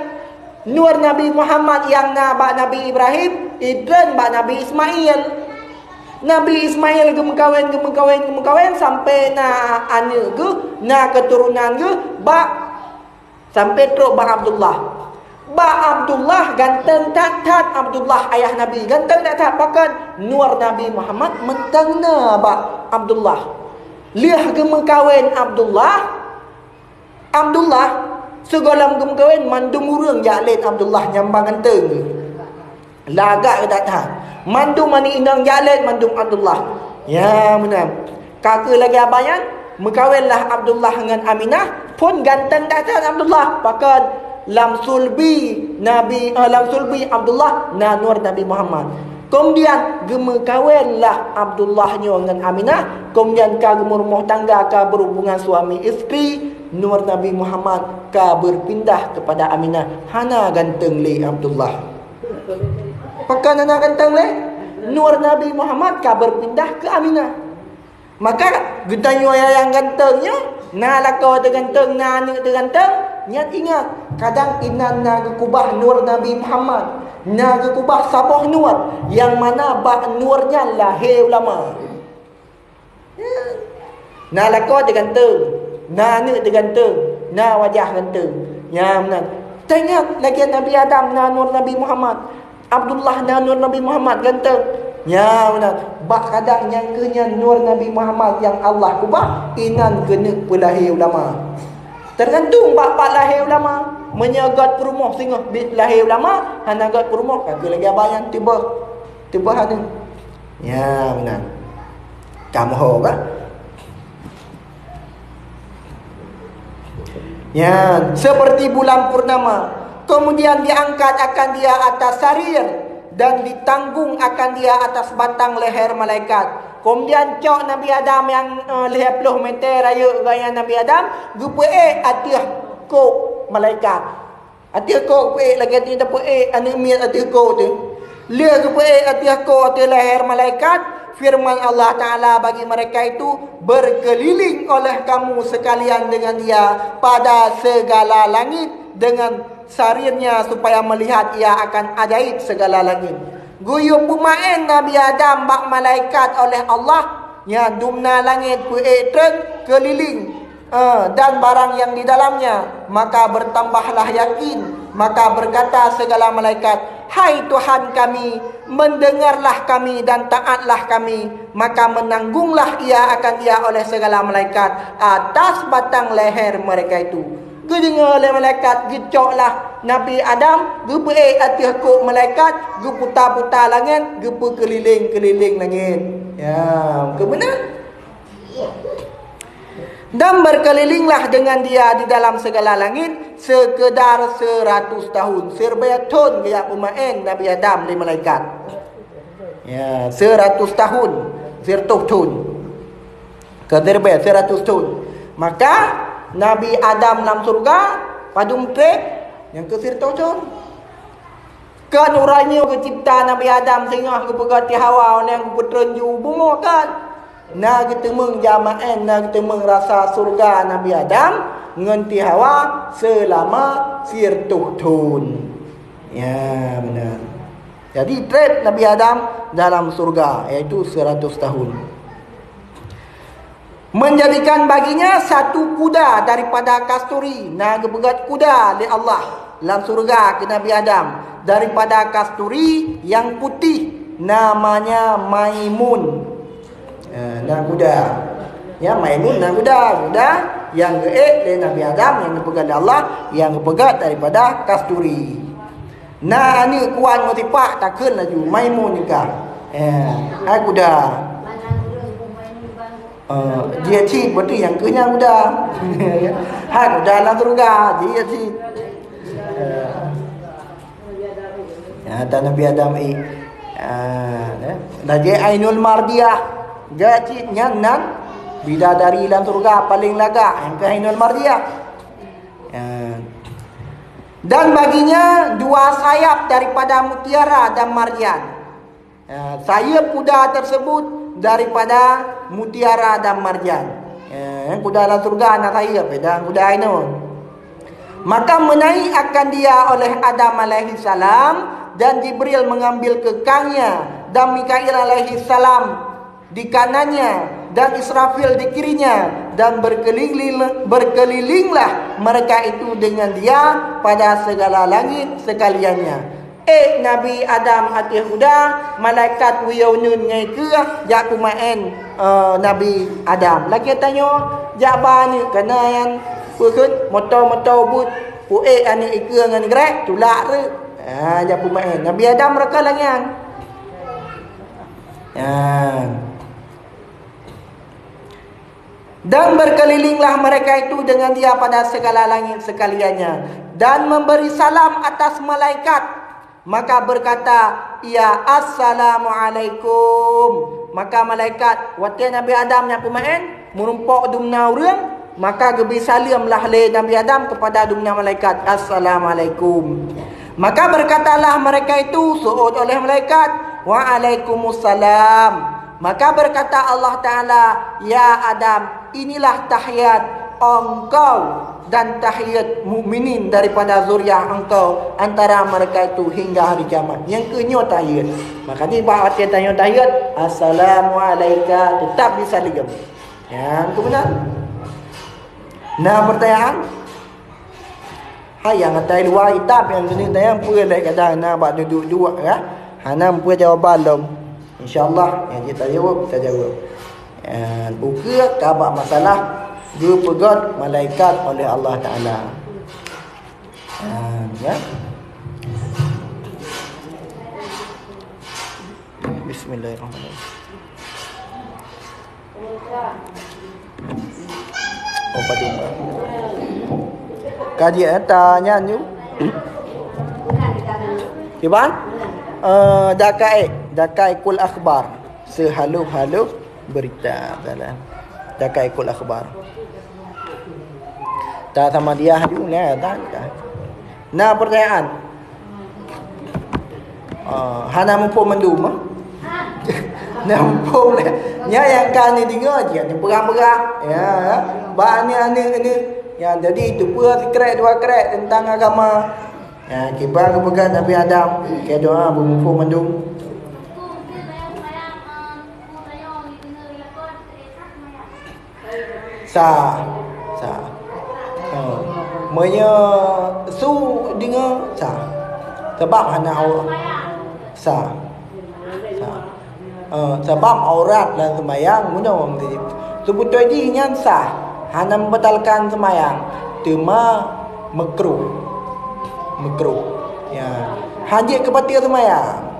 Nur Nabi Muhammad nyang na bak Nabi Ibrahim, itreun bak Nabi Ismail. Nabi Ismail geumeukawen, geumeukawen, geumeukawen, sampai na aneuëk geuh, na keuturonan geuh, bak, sampai trok bak Abdullah. Bak Abdullah ganteng that-that Abdullah, ayah Nabi. Ganteng that-that, pakon? Nur Nabi Muhammad mantong na bak Abdullah. Lheueh geumeukawen Abdullah, Abdullah, sigohlom geumeukawen, mandum ureuëng jak lét Abdullah nyang ba ganteng. Lagak that-that. Mandum aneuk inong jak lét, mandum Abdullah. Ya, meunan. Ka keuh lagée abah nyan, meukawenlah Abdullah ngon Aminah, phon ganteng that-that Abdullah. Pakon? Lam sulbi Nabi, eh, lam sulbi Abdullah na nur Nabi Muhammad. Kemudian geumeukawenlah Abdullah nyoe ngon Aminah, kemudian ka geumeurumoh tangga, ka berhubungan suami istri, nur Nabi Muhammad ka berpindah kepada Aminah. Hana ganteng lé Abdullah. Pakon hana ganteng lé? Nur Nabi Muhammad ka berpindah ke Aminah. Maka geutanyoe nyang ganteng nyoe, na lakoe teuh ganteng, na aneuëk teuh ganteng, nyan ingat, kadang inan na geukubah nur Nabi Muhammad, na geukubah saboh nur, nyang mana bak nur nyan lahé ulama. Na lakoe teuh ganteng, na aneuëk teuh ganteng, na wajah ganteng. Nyan meunan. Taingat lagée Nabi Adam na nur Nabi Muhammad. Abdullah na nur Nabi Muhammad ganteng. Nyan meunan. Bak kadang nyang keuh nyan nur Nabi Muhammad nyang Allah kubah, inan keuneuk peulahé ulama. Teugantung bak pat lahé ulama. Meunyoe göt peurumoh singoh bit lahé ulama, hana göt peurumoh, ka keuh lagée abah nyan teuboh. Teuboh aneuëk. Nyan meunan. Kamoe ho bah. Nyan, seperti bulan purnama. Kemudian diangkat akan dia atas sarir dan ditanggung akan dia atas batang leher malaikat. Kemudian cok Nabi Adam nyang, eh, lhée ploh meter rayeuk gaya Nabi Adam, geupeuék ateueh kok malaikat. Ateueh kok peuék lagée nyoe tapeuék aneuëk miet ateueh kok teuh. Lheueh geupeuék ateueh kok ateueh leher malaikat, firman Allah Ta'ala bagi mereka itu, "Berkeliling oleh kamu sekalian dengan dia pada segala langit dengan sarirnya supaya melihat ia akan ajaib segala langit." Geuyue peumaén Nabi Adam bak malaikat oleh Allah, nyan dum na langét peuék treun keulileng, eh, dan barang yang di dalamnya, maka bertambahlah yakin, maka berkata segala malaikat, "Hai Tuhan kami, mendengarlah kami dan taatlah kami." Maka menanggunglah ia akan ia oleh segala malaikat atas batang leher mereka itu. Geudeungoe lé malaikat, geucoklah Nabi Adam, geupeuék ateueh kok malaikat, geuputa-puta langét, geupeukeulileng-keulileng langét. Ya, keubeuna. Dan berkelilinglah dengan dia di dalam segala langit sekedar seratus tahun. Siribée thon geujak peumaén Nabi Adam lé malaikat. Ya, seratus tahun, seratus thon. Keu siribée seratus thon. Maka Nabi Adam lam syeuruga padum treb nyang keu seratus thon. Kan uroe nyoe geucebta Nabi Adam singoh geupeugah ti Hawa nyang geupeutreun ju bumoe kan? Na geuteumeung jamaén, na geuteumeung rasa syeuruga Nabi Adam ngon ti Hawa seulama seratus thon. Ya, beuna. Jadi trép Nabi Adam dalam surga, yaitu seratus tahun. Menjadikan baginya satu kuda daripada kasturi, na geupeugét kuda lé Allah lam surga keu Nabi Adam daripada kasturi yang putih, namanya Maimun. Eh, na kuda. Ya, Maimun na kuda. Kuda yang geuék lé Nabi Adam, yang geupeugét lé Allah, yang geupeugét daripada kasturi. Na aneuk kuat meusipak, takheun laju, Maimun nikah. Eh, hai kuda. Eh, jih cit, berarti nyang keu nyan kuda. Hai kuda lam syeuruga, jih cit. Eh. Ya, dan Nabi Adam i. Ah, ya. Lagèe Ainul Mardiah. Geuék cit nyan nan bidadari lam syeuruga paléng lagak, nyang keu Ainul Mardiah. Ya. Dan baginya dua sayap daripada mutiara dan marjan. Ya, sayap kuda tersebut daripada mutiara dan marjan. Ya, kuda lam syeuruga na sayap, beda kuda Ainun. Maka menaik akan dia oleh Adam alaihissalam, dan Jibril mengambil kekangnya, dan Mikail alaihissalam di kanannya, dan Israfil di kirinya, dan berkeliling, berkelilinglah mereka itu dengan dia pada segala langit sekaliannya. Eh, Nabi Adam ateueh kuda, malaikat wiyeu neun ngai keue jak peumaén, eh, Nabi Adam. Lagèe tanyoe jak ba aneuk kana nyan, peue kheun, moto-moto buet, peuék aneuk ikeue ngon grek, tulak reuek. Ha, jak peumaén. Nabi Adam raka lagèe nyan. Ha. Dan berkelilinglah mereka itu dengan dia pada segala langit sekaliannya, dan memberi salam atas malaikat. Maka berkata ia, "Assalamualaikum." Maka malaikat, watèe Nabi Adam nyan peumaén, meurumpok dumna ureueng, maka geubri saleuem lah lé Nabi Adam kepada dumna malaikat, "Assalamualaikum." Maka berkatalah mereka itu, seuôt oleh malaikat, "Waalaikumsalam." Maka berkata Allah Taala, "Ya Adam, inilah tahiyat engkau dan tahiyat mukminin daripada zuriat engkau antara mereka itu hingga hari kiamat." Nyang keu nyoe tahiyat. Maka di bak watèe tanyoe tahiyat, "Assalamualaika," tetap bisa digam. Nyang keu meunan. Na pertanyaan? Hai nyang atai luwa kitab nyang keuneuk tanyong peue lé kadang na bak duduek-duek ka. Hana peue jawaban lom. Insya-Allah nyang jeuet tajaweueb, tajaweueb. Eh, ukeue ka bak masalah geupeugét malaikat oleh Allah Taala. Ah, ya. Bismillahirrahmanirrahim. Oh, padum. Kaji, eh, tanya nyu. Kiban? Eh, Daqaiq, Daqaiqul Akhbar. Sehalôh-halôh berita. Dalam Daqaiqul Akhbar. Ta sama dia ju, nah, ta, ta. Na pertanyaan. Ah, hana muphom mandum, ah. Na muphom lé. Nya nyang ka ni deungoe jih, ni peurang-peurang. Ya, bak ni, ni, ni. Ya, jadi itu pun sikrek dua krek tentang agama. Ya, kiban geupeugah Nabi Adam, keu doa beumuphom mandum. Sa. Sa. Ha. Meunyoe su deungoe sa. Sabab hana au-, sa. Sa. Ha. Sabab aurat lam seumayang meunyoe ureueng teujieb. Seubeutôi jih nyan sah, hana membatalkan seumayang, teuma makruh. Makruh. Ya. Hana jeuet keu bateue seumayang.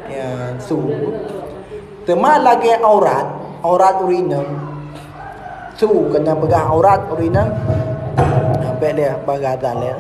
Ya, su. Teuma lagèe aurat, aurat ureueng inong. Su keuneuk peugah aurat ureueng inong. Sampai dia bagadan dia.